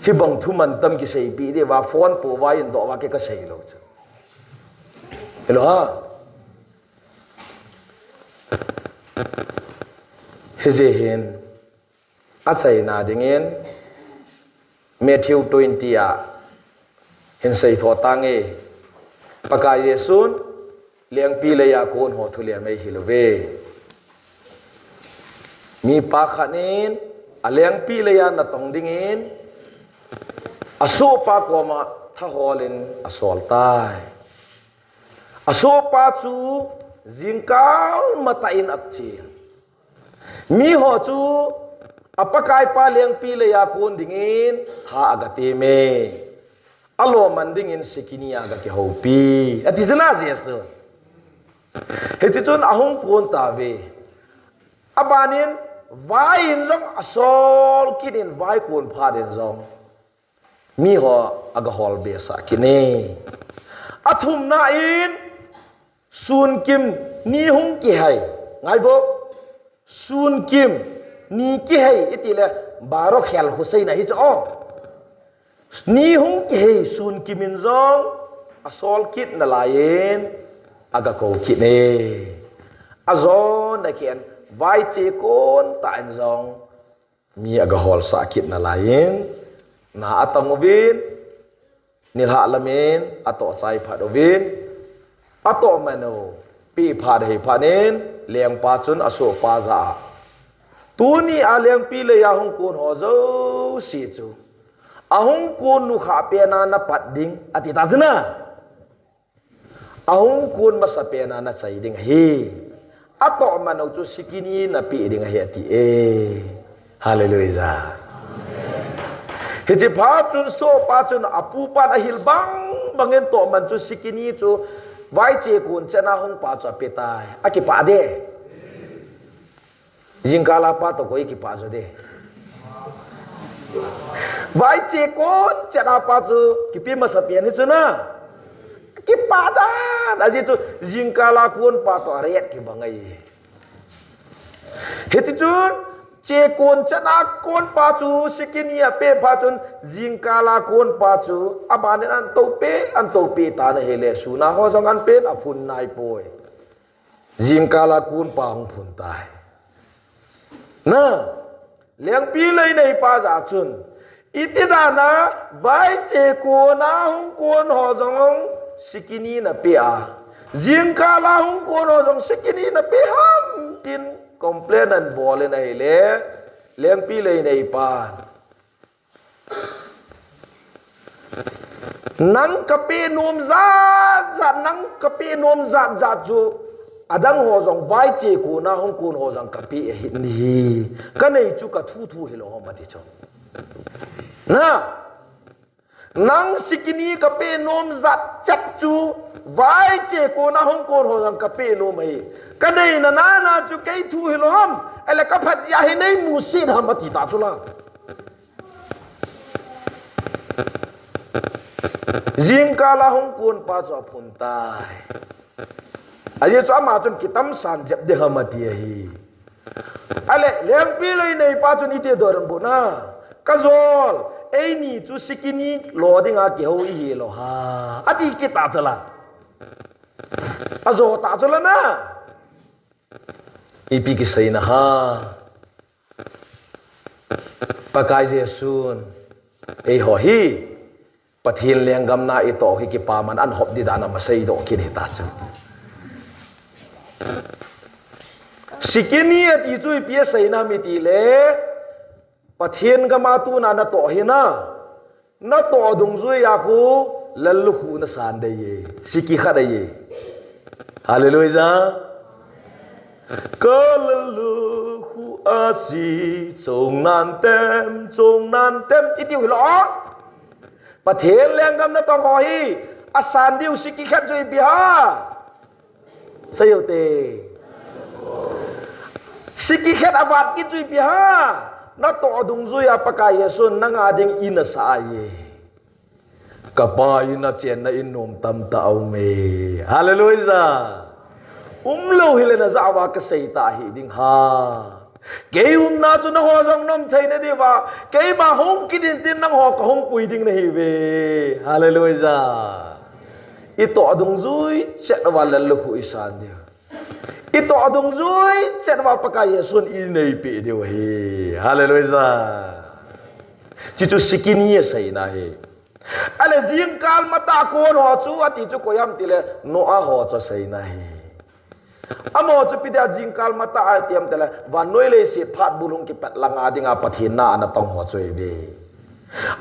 Hibang thu mantam kiseipi diuva phone pouva indoh uva kei kasei lou chu. Hello ha. Hijeh hin, achaina dingin, Matthew twenty a, hin seitho tange, Pakai Jesun, lengpi leiya kon ho thulem eihil uve. Mipa khat in, alengpi leiya natong dingin, asohpa koma thaholin asol tai. Asohpa chu jingkah matah in achen. Miho chu apakaipa lengpi leiya kon dingin tha agatem e. Aloman dingin sikini a agakihoupi. Ati jeh a Jesu. Hiche chun ahung kon tauve. Abanin vai in jong asol kit in vai kon phat in jong. Miho agahol behsah kit e. Athumna in sunkim ni hung kihei. Ngai vo. Sunkim ni kihei iti le baro khel khu seina hi chu o. Ni hung kihei sunkim in jong asol kit nalaiyin agakou kit e. Ajona khen vaiche kon tah in jong mi agaholsah kit nalaiyin, na atang uvin, nilhah lamin, atoh chai phat uvin, atoh man u, peh phat hei phat in, lengpa chun asohpa jah a. Tuni a lengpi leiya hung kon ho jouse chu. Ahung kon nukhah pena napat ding, ati ta jeh a. Ahung kon masapen a nachai ding ahi. Atoh man u chu sikini napeh ding ahi ati e. Hallelujah. Hiche phat chun sohpa chun apupan ahil bang bangin tohman chu sikini chu vaiche kon chan a hung pa chu apetai. Akipah de. Jingkah a pa toh koi kipah jo de. Vaiche kon chet a pa chu kipe masa pen hi chu na. Kipa dan, ajeh chu jingkal a kon pa toh aret kibang ahi. Hiti chun, che kon chet a kon pa chu sikini a pe pa chun, jingkal a kon pa chu, abanin an tope, an tope ta na hile, sun a ho jong an pen, aphun nai poi. Jingkal a kon pa hung phun tai. Na, lengpi lei nei pa ja chun. Iti dan a, vaiche kon a hung kon ho jong sikini na pe a. Jingkal a hung kon ho jong sikini na pe ham tin complain an bol in ahile. Lengpi lei nei pa. Nang ka pe nom jat jat, nang ka pe nom jat jat chu. Adang ho jong vaiche kon a hung kon ho jong ka pe ahi ni. Ka nei chu ka thu thu hilou ham ati chu. Na. Nang sikini ka pe nom jat jat chu. Vaiche kon a hung kon ho jong ka pe nom ahi. Ka nei na na na chu kei thu hilou ham. Ele ka phat ya hi nei mu sit ham ati ta chu la. Jingkal a hung kon pa chu aphun tai. Ajeh chu ama chun kitam san jep de ham ati ahi. Ale, lengpi lei nei pa chun iti dor an bu na. Ka jol, eini chu sikini lo ding a kihou ihi lou ha. Ati kit ta chu la. Ajo ta chu la na. Ipi kisei na ha. Pakai Jesun, eiho hi, Pathen lenggam na itoh hi kipaman an hop di dan a masei doh kit hita chu. Sikini ati chu ipi asei na mi ti le, Pathen gam a tuna natoh hi na. Natoh dungjui a khu, lallukhuh nasan dei e. Siki khat dei e. Hallelujah. Ka lallukhuh a si, chong nan tem, chong nan tem. Iti u hilou. Pathen lenggam natong ho hi, asan diu siki khat jui pi ha. Sayo te. Siki khat avat kit jui pi ha. Natoh dungjui a Pakai Jesun nanga ding in asa ahi. Ka Pa in a chenna in nom tamtah a um e. Hallelujah. Umlou hile na jao va kasei ta hi ding ha. Kei umna chu nangho jong nom thei na diu va. Keima hung kit in tin nangho kahung pui ding nahi ve. Hallelujah. Itoh dungjui chet uva lallukhuh isan diu. Itoh dungjui chet uva Pakai Jesun inei peh diu ahi. Hallelujah. Chuchu sikini asei na ahi. Ale jingkal matah kon ho chu ati chu koi ham ti le Noah ho chu asei na ahi. Amaho chu ipi dia jingkal matah ati ham ti le vannoi leiset phat bul hung kipat langa dinga Pathen na anatong ho chu ahi ve.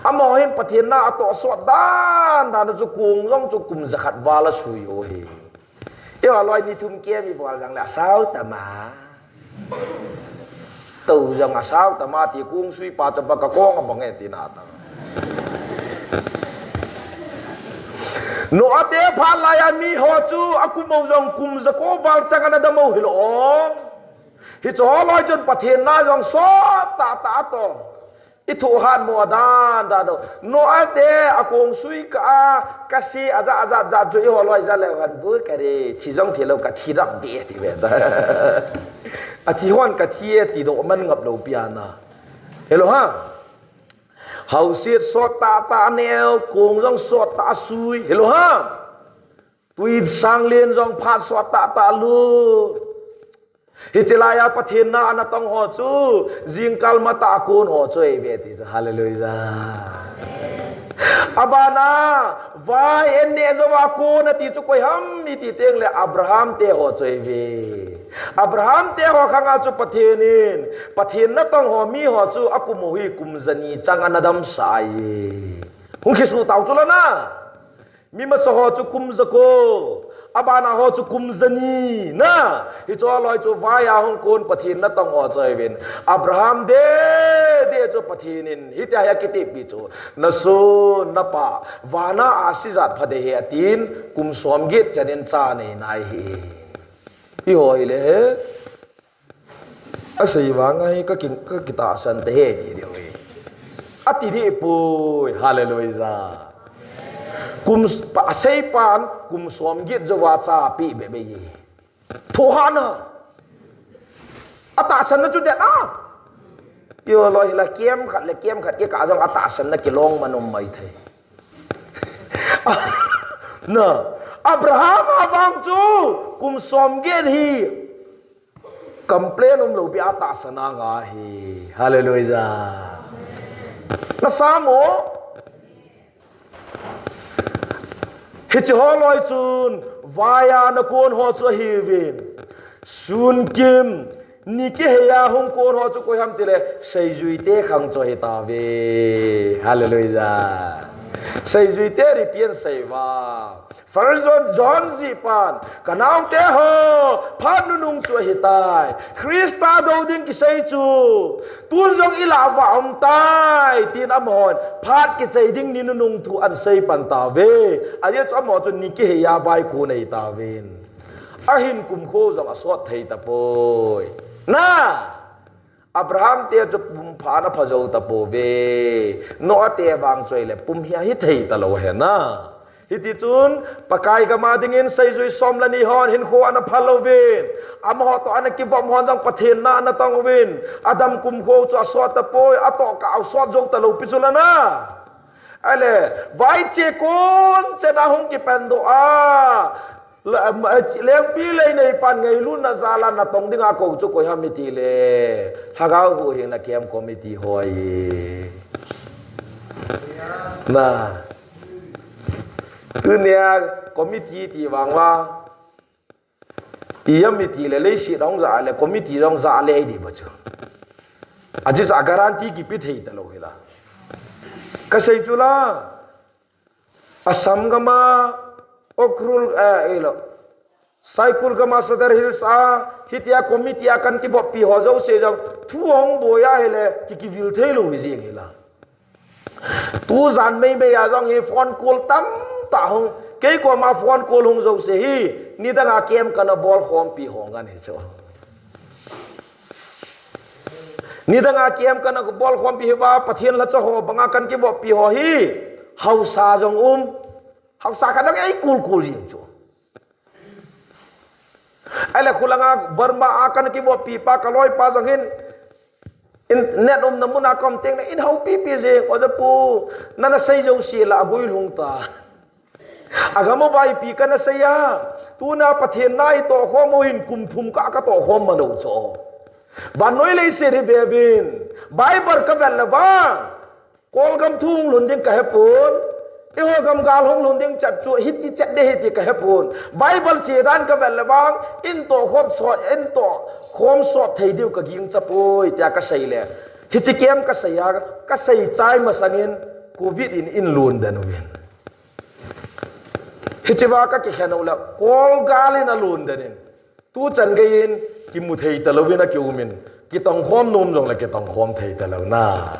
Amaho hin Pathen na atoh sot dan dan chu kong jong chu kum jakhat val asui u ahi. Eiho loi ni thum kem ibol jong le asao tama. Tou jong asao tama ti kong sui pa chu ba ka kong abang e ti na ta. Noah te phat lai a miho chu akum u jong kum jako val chang ana dam u hilou. Hiche ho loi chun Pathen na jong sot tah tah ato. Ithoh hat mo dan dan u. Noah te akong sui kah a, kasi ajat ajat jat ju eiho loi jat le van bu kare, thi jong thi lou kathi rap ve ti ve ta. Athi hon kathi e ti doh man ngap lou pi ana. Hello ha. Hausit sot tah tah aneo, kong jong sot tah asui. Hello ha. Tui sang len jong phat sot tah tah alut. Hiche lai a Pathen na anatong ho chu, jingkal matah a kon ho chu ahi ve ti chu. Hallelujah. Abana, vai an neh jou a kon ati chu koi ham iti teng le Abraham te ho chu ahi ve. Abraham te ho khang a chu Pathen in, Pathen natong ho mi ho chu akum u hi kum jani chang ana damsah ahi. Hung kisuh tau chu la na. Mi masa ho chu kum jako, abana ho chu kum jani, na. Hiche ho loi chu vai a hung kon Pathen natong ho chu ahi ven. Abraham de, de chu Pathen in, hitia hi akitep pi chu. Na son, na pa, vana asi jat pha de he atin, kum som get chan in cha nei nai hi. Eiho hi le he. Asei vang a hi ka ki, ka kitahsan te he ti diu hi. Ati dih poi. Hallelujah. Kum, pa, asei pan, kum som get jou a cha pi be be ye. Thohhahna. Atahsanna chu det a. Yo loi la kem khat le kem khat kikah jong atahsanna kilong man um mai thei. Na, Abraham a vang chu kum som get hi complain um lou pi atahsanna nga hi. Hallelujah. Na sa mo? Hiche ho loi chun, vai a na kon ho chu ahiuvin. Sun kim, ni kihei a hung kon ho chu koi ham tile, seijui te khang chu ahi tauve. Hallelujah. Seijui te ri pian sei va. First John, John jih pan, ka naote ho, phat nunung chu ahi tai. Christa dou ding kisei chu, tun jong i lah uva um tai, tin amahon, phat kichai ding ni nunung thu ahin sei pan tauve. Ajeh chu amaho chu ni kihei a vai kon ahi tauvin. Ahin kum kho jong asot thei tapoi. Na, Abraham te chu pum pha ana pha jou tapouve. Noah te vang chu ahile pum hi ahi thei talou ahi na. Hiti chun, Pakai gam a dingin seijui som le ni hon hinkho ana phal uvin. Amaho toh ana kivop hon jong Pathen na ana tong uvin. Adam kum kho chu asot tapoi, atoh kah u sot jou talou pi chu la na. Ahile, vaiche kon chen a hung kipan doh a. La, em, eh, lengpi lei nei pan ngailutna jal a natong dinga kou chu koi ham i ti le, Lhagao huhhingna camp committee ho ahi. Na. Tunia committee ti vang uva, i ham i ti le, leiset hung ja le, committee hung ja le, i di ba chu. Ajeh chu a guarantee kipe thei talou hi la. Ka sei chu la. Assam gam a, Ukhrul, eh, ilo. Saikul gam a, Sadar Hills a, hitia committee a kan kivoppi ho jouse jong, thu hung boi a hile, ki kivil thei lou hi jeng hi la. Tu jan meimei a jong hi phone call tamtah hung, kei koma phone call hung jouse hi, nidang a camp kana bol khompi ho ngen hi chu. Nidang a camp kana bol khompi hi uva, Pathen lhacha ho banga kan kivoppi ho hi, haosa jong um, haosa khat jong ei kul kul jeng chu. Ahile khulang a Burma a kan kivoppi pa, ka loipa jong hin, in, net umna mun a ka um teng le, in houpi pi jeng, Oja pu, nana sei jouse la agui lhung ta. Agam u vaipi kana sei a, tuna Pathen na i toh khom u hin kum thum kah ka toh khom man u chu. Vannoi leiset hi ve uvin, Bible ka vet le vang, Kolgam thu hung lhun ding ka hepon, eiho gam gal hung lhun ding chet chu, hiti chet ding ahi ti ka hepon. Bible che dan ka vet le vang, in toh khom sot, in toh khom sot thei diu ka gingcha poi, tia ka sei le. Hiche camp ka sei a, ka sei chai masang in, covid in, in lon den uvin. Hiche va ka kikhen u le, Kolgal in alon den in. Tu chan gei in, kimu thei talou in akium in. Kitong khom nom jong le kitong khom thei talou na.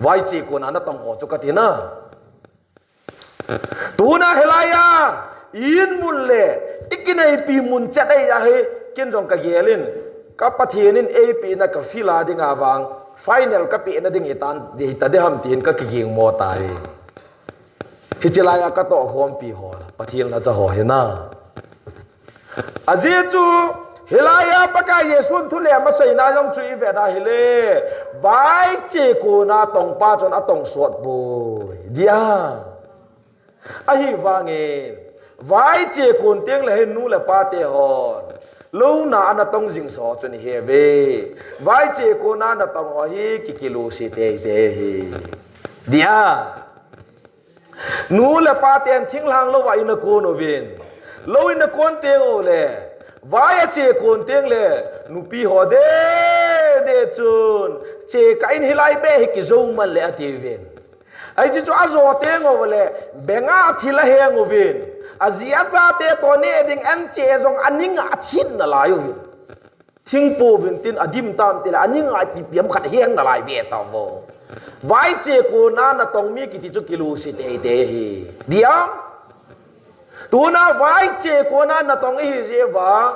Vaiche kona natong ho chu kati na. Tuna hilai a, in mun le, i kineipi mun chet ahi a hi, ken jong ka gel in. Ka Pathen in eipehna ka field a ding a vang, final ka pehna ding hitan, hita ding ham tin ka kiging mo tai. Hiche lai a ka toh khompi ho, Pathen lhacha ho hi na. Ajeh chu, hilai a Pakai Jesun thu le ama seina jong chu i vet a hile, vaiche kona tongpa chun atong sot poi. Dia. Ahivangin, vaiche kon teng le hin nu le pa te hon, louna a natong jing sa ho chu nahi ve. Vaiche kona natong ho hi ki, kilusi tei tei hi. Dia. Nu le pa ten thinglhang lou a i nakon uvin. Lou i nakon teng u le. Vai ache kon teng le. Nupi ho de, de chun. Che ka in hilai be hi kijou man le ati uvin. Ahi chu ajo teng u le. Benga thil aheng uvin. Aji achate toh neh ding an che jong aning a athin nalai uvin. Thingpo vin tin adim tam tile, aning a ipi pi ham khat heng nalai ve tauvo. Vaiche kona natong mi kiti chu kilusi tei tei hi. Diam? Tuna vaiche kona natong ihi jeh uva,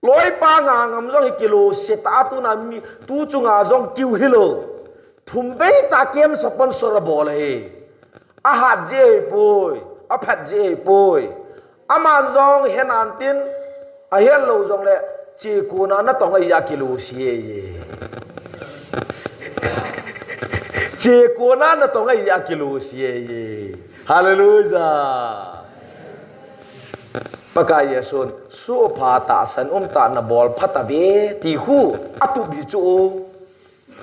loipa nga ngam jong hi kilusi ta tuna mi, tu chunga jong kiu hilou. Thum vei tah camp sponsor abol ahi. Ahat jeh ahipoi, aphat jeh ahipoi. Aman jong he nan tin, ahet lou jongle, chekona natong ahi a kilosi e. Chekona natong ahi a kilosi e. Hallelujah. Pakai Jesun, sopha tahsan umtah nabol phat ave, ti khu, atup hi chu.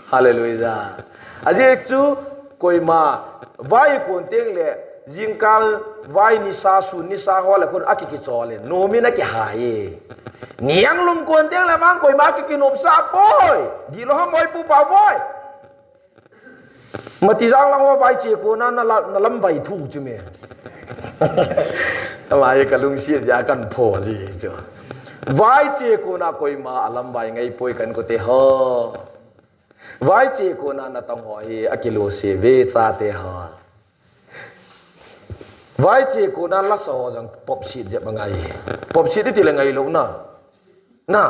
Hallelujah. Ajeh chu, koima, vai kon teng le, jingkal, vai nisa, sun nisa, ho le khun, akikichol in, nom in akihai e. Nianglum kon teng le, vang koima akikinopsa poi. Dilo ha moi pu pa poi. Matijang lang ho vai chekona nala-, nalam vai thu chu me. Ama e kalungsi ja kan pho ji chu. Vai chekona koima alam vai ngai poi kan kote ho. Vai chekona natong ho hi akilosi ve chate ho. Vai chekona lasa ho jong popsi jep angai. Popsi ti le ngailou na. Na.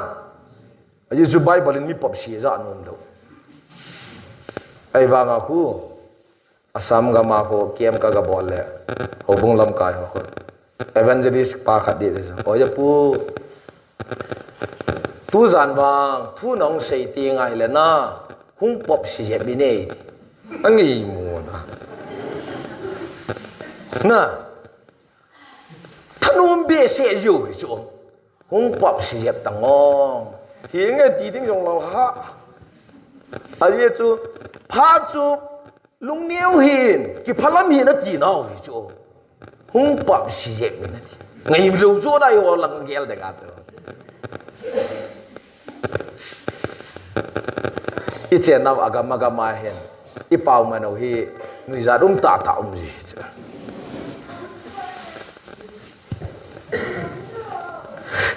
Ajeh chu Bible in mi popsi ja nom lou. Ahivanga khu. Assam gam a khu camp kagabol le. Houbung lamkai ho khu. Evangelist pa khat dih dih. Oi, pu. Tujan vang, thu nahung sei teng ahile na, hung popsi jep in e. Angi mu da. Na. Thanom behseh jiu hi chu. Hung popsi jep tang o. Hi nge ti ding jong lou ha. Ajeh chu, phat chu, Lungneo hih in, kiphalam hih in ati nau hi chu. Hung popsi jep in ati. Ngailou chu dai ho lang gel ding a chu. I chennau agam agam a hin. I pau manau hi nuijat um tah tah um ji chu.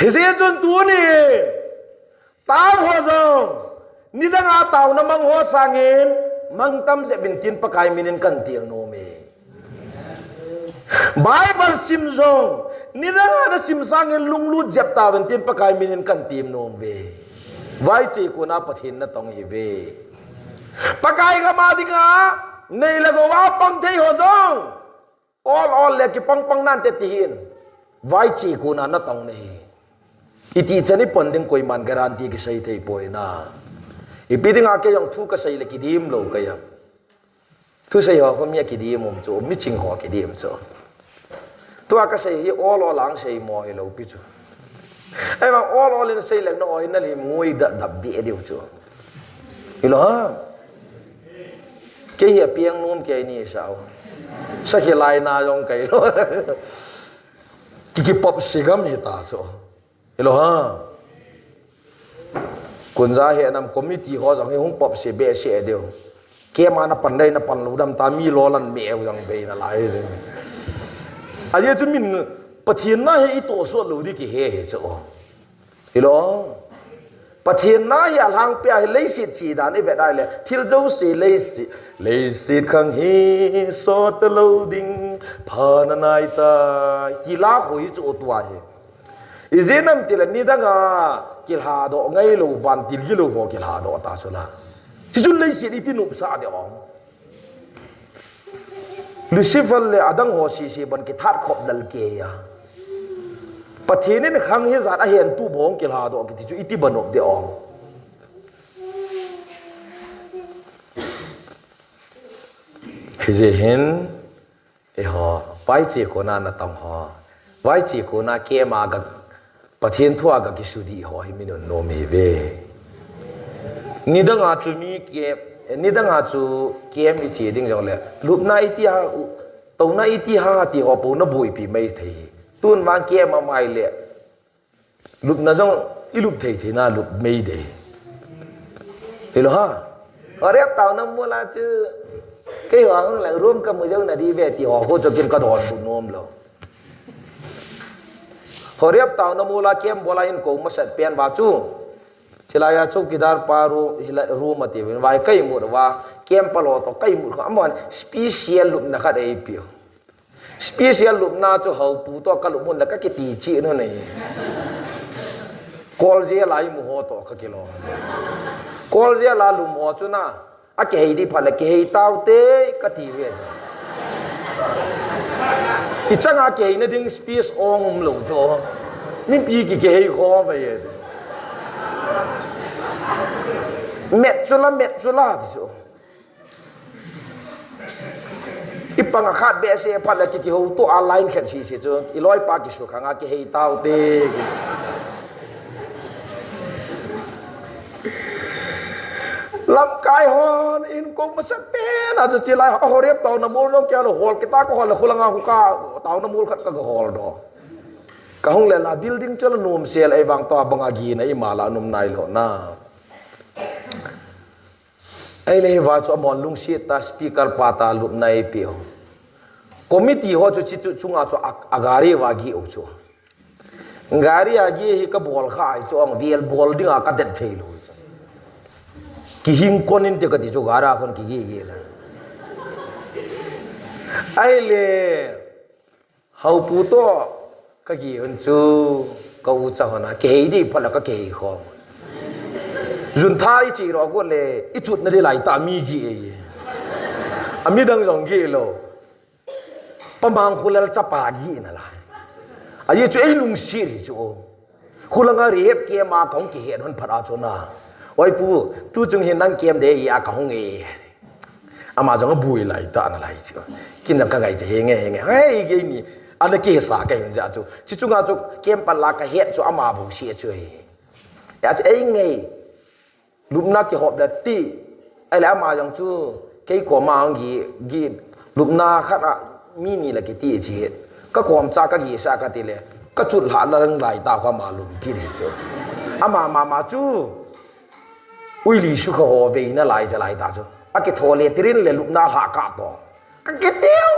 Hijeh chun tuni. Tao ho jong, nidang a taona mang ho sangin, mang tam jep in tin Pakai min in kan til nom e. Bible sim jong, nidang a nasim sangin lunglut jep tauvin tin Pakai min in kan til nom ve. Vaichekona Pathen natong ihi ve. Pakai gam a dinga, nei le gou a pang thei ho jong. Ol ol le kipang pang nante tihin. Vaichekona natong nahi. Iti chan ipon ding koiman guarantee kisei thei poi na. Ipi dinga kei jong thu kasei le kidim lou kei a. Thusei ho khu mi a kidim um chu, miching ho kidim chu. Tua kasei hi ol ol a sei mo hilou pi chu. Ahivang ol ol in sei leng na oi na lim ngui da da be diu chu. Hilou ham. Kei hi apiang nom kei ni sao. Sakhi lai na jong kei lou. Ki kipopsi gam hita chu. Hilou ham. Kunja he nam committee ho jong hi hung popsi behseh diu. Keima na pan dei na pan lou dam ta mi lo lan meu jong bei na lai jing. Ajeh chu min Pathen na hi itoh suat lou di kihe hi chu. Hilou. Pathen na hi alhangpi a hi leiset chi dan ivet a le. Thil jouse leiset. Leiset khang hi sot lou ding. Pha na nai tai. Kila ho hi chu tua hi. Ijeh inem tile nidang a kilhadoh ngailou vantil gilou ho kilhadoh ta chu la. Chuchu leiset iti nopsa de ong. Lucifer le adang ho sese bon kithat khop lal kei a. Pathen in khang hijat ahen tu bong kilhadoh kiti chu iti banop de ong. Hijeh hin Eiho, vaichekona natong ho. Vaichekona keima ga, Pathen thua ga kisudih ho hi mi nunnom ihi ve. Nidang a chu mi ke, nidang a chu kem iche ding jong le. Lupna iti ha, u, touna iti ha ti ho po na boipi mai thei. Tun vang kem amai le. Lupna jong ilup thei thei na lup mai de. Hilou ha. Horep tao na mula chu. Kei ho hung lang room kamu jou na di ve ti ho ho chu kin kadon bu nom lou. Horep tao na mula kem bola in ko masat pen ba chu. Chilai a chowkidar pa room, hila room ati ve. Vai kai mu va kem pa lo to kai mu kha mon special lupna khat ei pi. Special lupna chu houpu to kalup mun le kakiti chi nu nei. Kol je lai mu ho to kakilo. Kol je la lum ho chu na. A kihei di phat le kihei taute kati ve. Ichang a kiheina ding space ong umlou chu. Mipi ki kihei khom ve. Met chu la, met chu la ti chu. Ipang a khat behseh phat le ki, kihou to a line khat sese chu. Iloipa kisukhang a kihei taute. Lamkai hon in ko masat pen a chu chilai ho rep taona mol jong kia lo hol kita ko hol le khulang a huka taona mol khat ka hol do. Ka hung le la building chu la nom sel ei vang to a bang a gina ima la nom nai lo na. Ei le hi va chu amon lungsiat ta speaker pa ta lupna ei pio. Committee ho chu chi chu chunga chu a, a gari va gi u chu. Gari a gi hi ka bol kha ai chu ang vel bol ding a ka det thei lo chu. Ki hing kon in te ka ti chu gari a kon ki gi gi la. Ei le Haupu to ka gi hun chu ka u cha hon a kihei di phat la ka kihei khom. Jun tha i chi ro go le i chutna di lai ta mi gi e. A mi dang jong gi lo. Pa mang khu lel cha pa gi na lai. A ye chu ei lungsi ri chu. Khulanga rehab kem a ka hung kihet hon phat a chu na. Oi pu, tu chung hin nang kem de a ka hung e. Ama jong a bui lai ta na lai chu. Kin ka ngai che he nge he nge. Hei ge ni. Ana kisa ka hin ja chu. Chi chunga chu kem pa la ka het chu ama bu si chu e. Ya chu ei nge. Lupna kihop le ti. Ei le ama jong chu kei koma ang gi, gi lupna khat a mi ni la kiti chi. Ka kom cha ka gi sa ka ti le. Ka chut lha la rang lai ta kho ama lum ki ni chu. Ama ma ma chu. Ui li su kha ho ve na lai cha lai ta chu. A ki tho le tirin le lupna lha ka to. Ka ki tiu.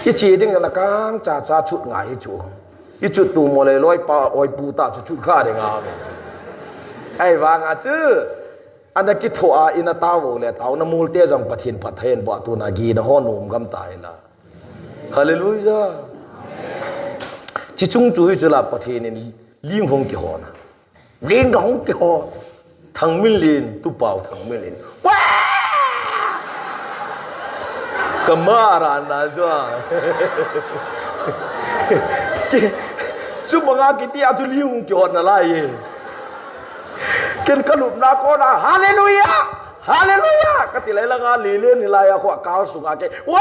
I chi ding na kang cha cha chut ngai hi chu. I chut tu mo le loi pa oi pu ta chu chut kha de nga ve. Ei vang a chu. Ana ki tho a ina ta vo le tau na mul te jong Pathen phat hen bo tu na gi na ho nom gam ta ina. Hallelujah. Chi chung chu hi chu la Pathen in ling hong ki ho na. Ring ka hung ki ho. Thang Min Lin, tu pau Thang Min Lin. Wa! Ka ma ra na jo. Ki, chu banga kiti a chu ling hung ki ho na lai e. Ken ka lupna ko na, hallelujah! Hallelujah! Ka ti lai la nga li le ni lai a kho a kal sunga ke. Wa!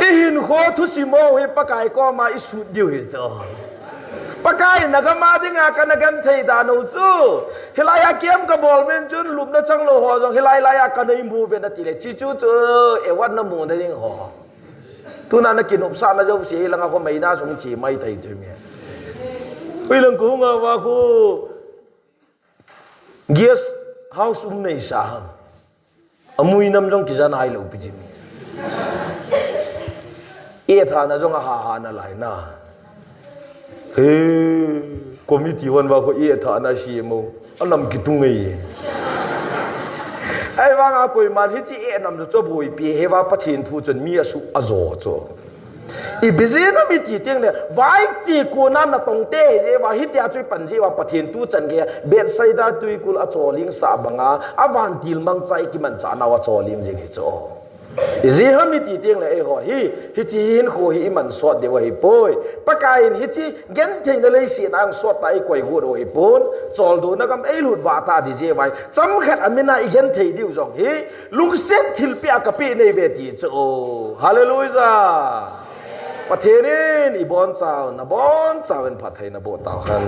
I hinkho thusim ho hi Pakai koma i sut diu hi chu. Pakai na gam a dinga ka na genthei dan u chu. Hilai a kem ka bol min chun lupna chang lo ho jong hilai lai a ka nei mu ve na ti le chi chu chu e wat na mu na ding ho. Tuna na kinopsahna jouse langa kho meina sung chi mai tai chu mi. Ui lang ku nga wa khu. Guest house um nei sa hang. Amui nam jong kija nai lo pi jimi. E thana jong a ha ha na lai na. He, committee hon va ko e thana si mo. Anam kitung ei. Ei vang a koiman hichi e nam jo cho boi pi he va Pathen thu chun mi asu ajo cho. I busy na mi ti teng le, vai chi ko na na tong te je va, hitia chu i pan je va, Pathen tu chan ge, Bethsaida tuikul a choling sa banga, a vantil mang chai ki man cha na wa choling jing hi cho. I je ha mi ti teng le, ei ho, hi, hi chi hin kho hi i man sot de wa hi poi. Pakai in hi chi, gen thei na lei si na ang sot ta i koi gu ro hi pon, chol do na kam ei lut va ta di je vai. Cham khat a mi na i gen thei diu jong hi, lungset thil pi a ka pi nei ve ti cho. Hallelujah. Pathen in i bon chau, na bon chau in phat thei na bo tau han.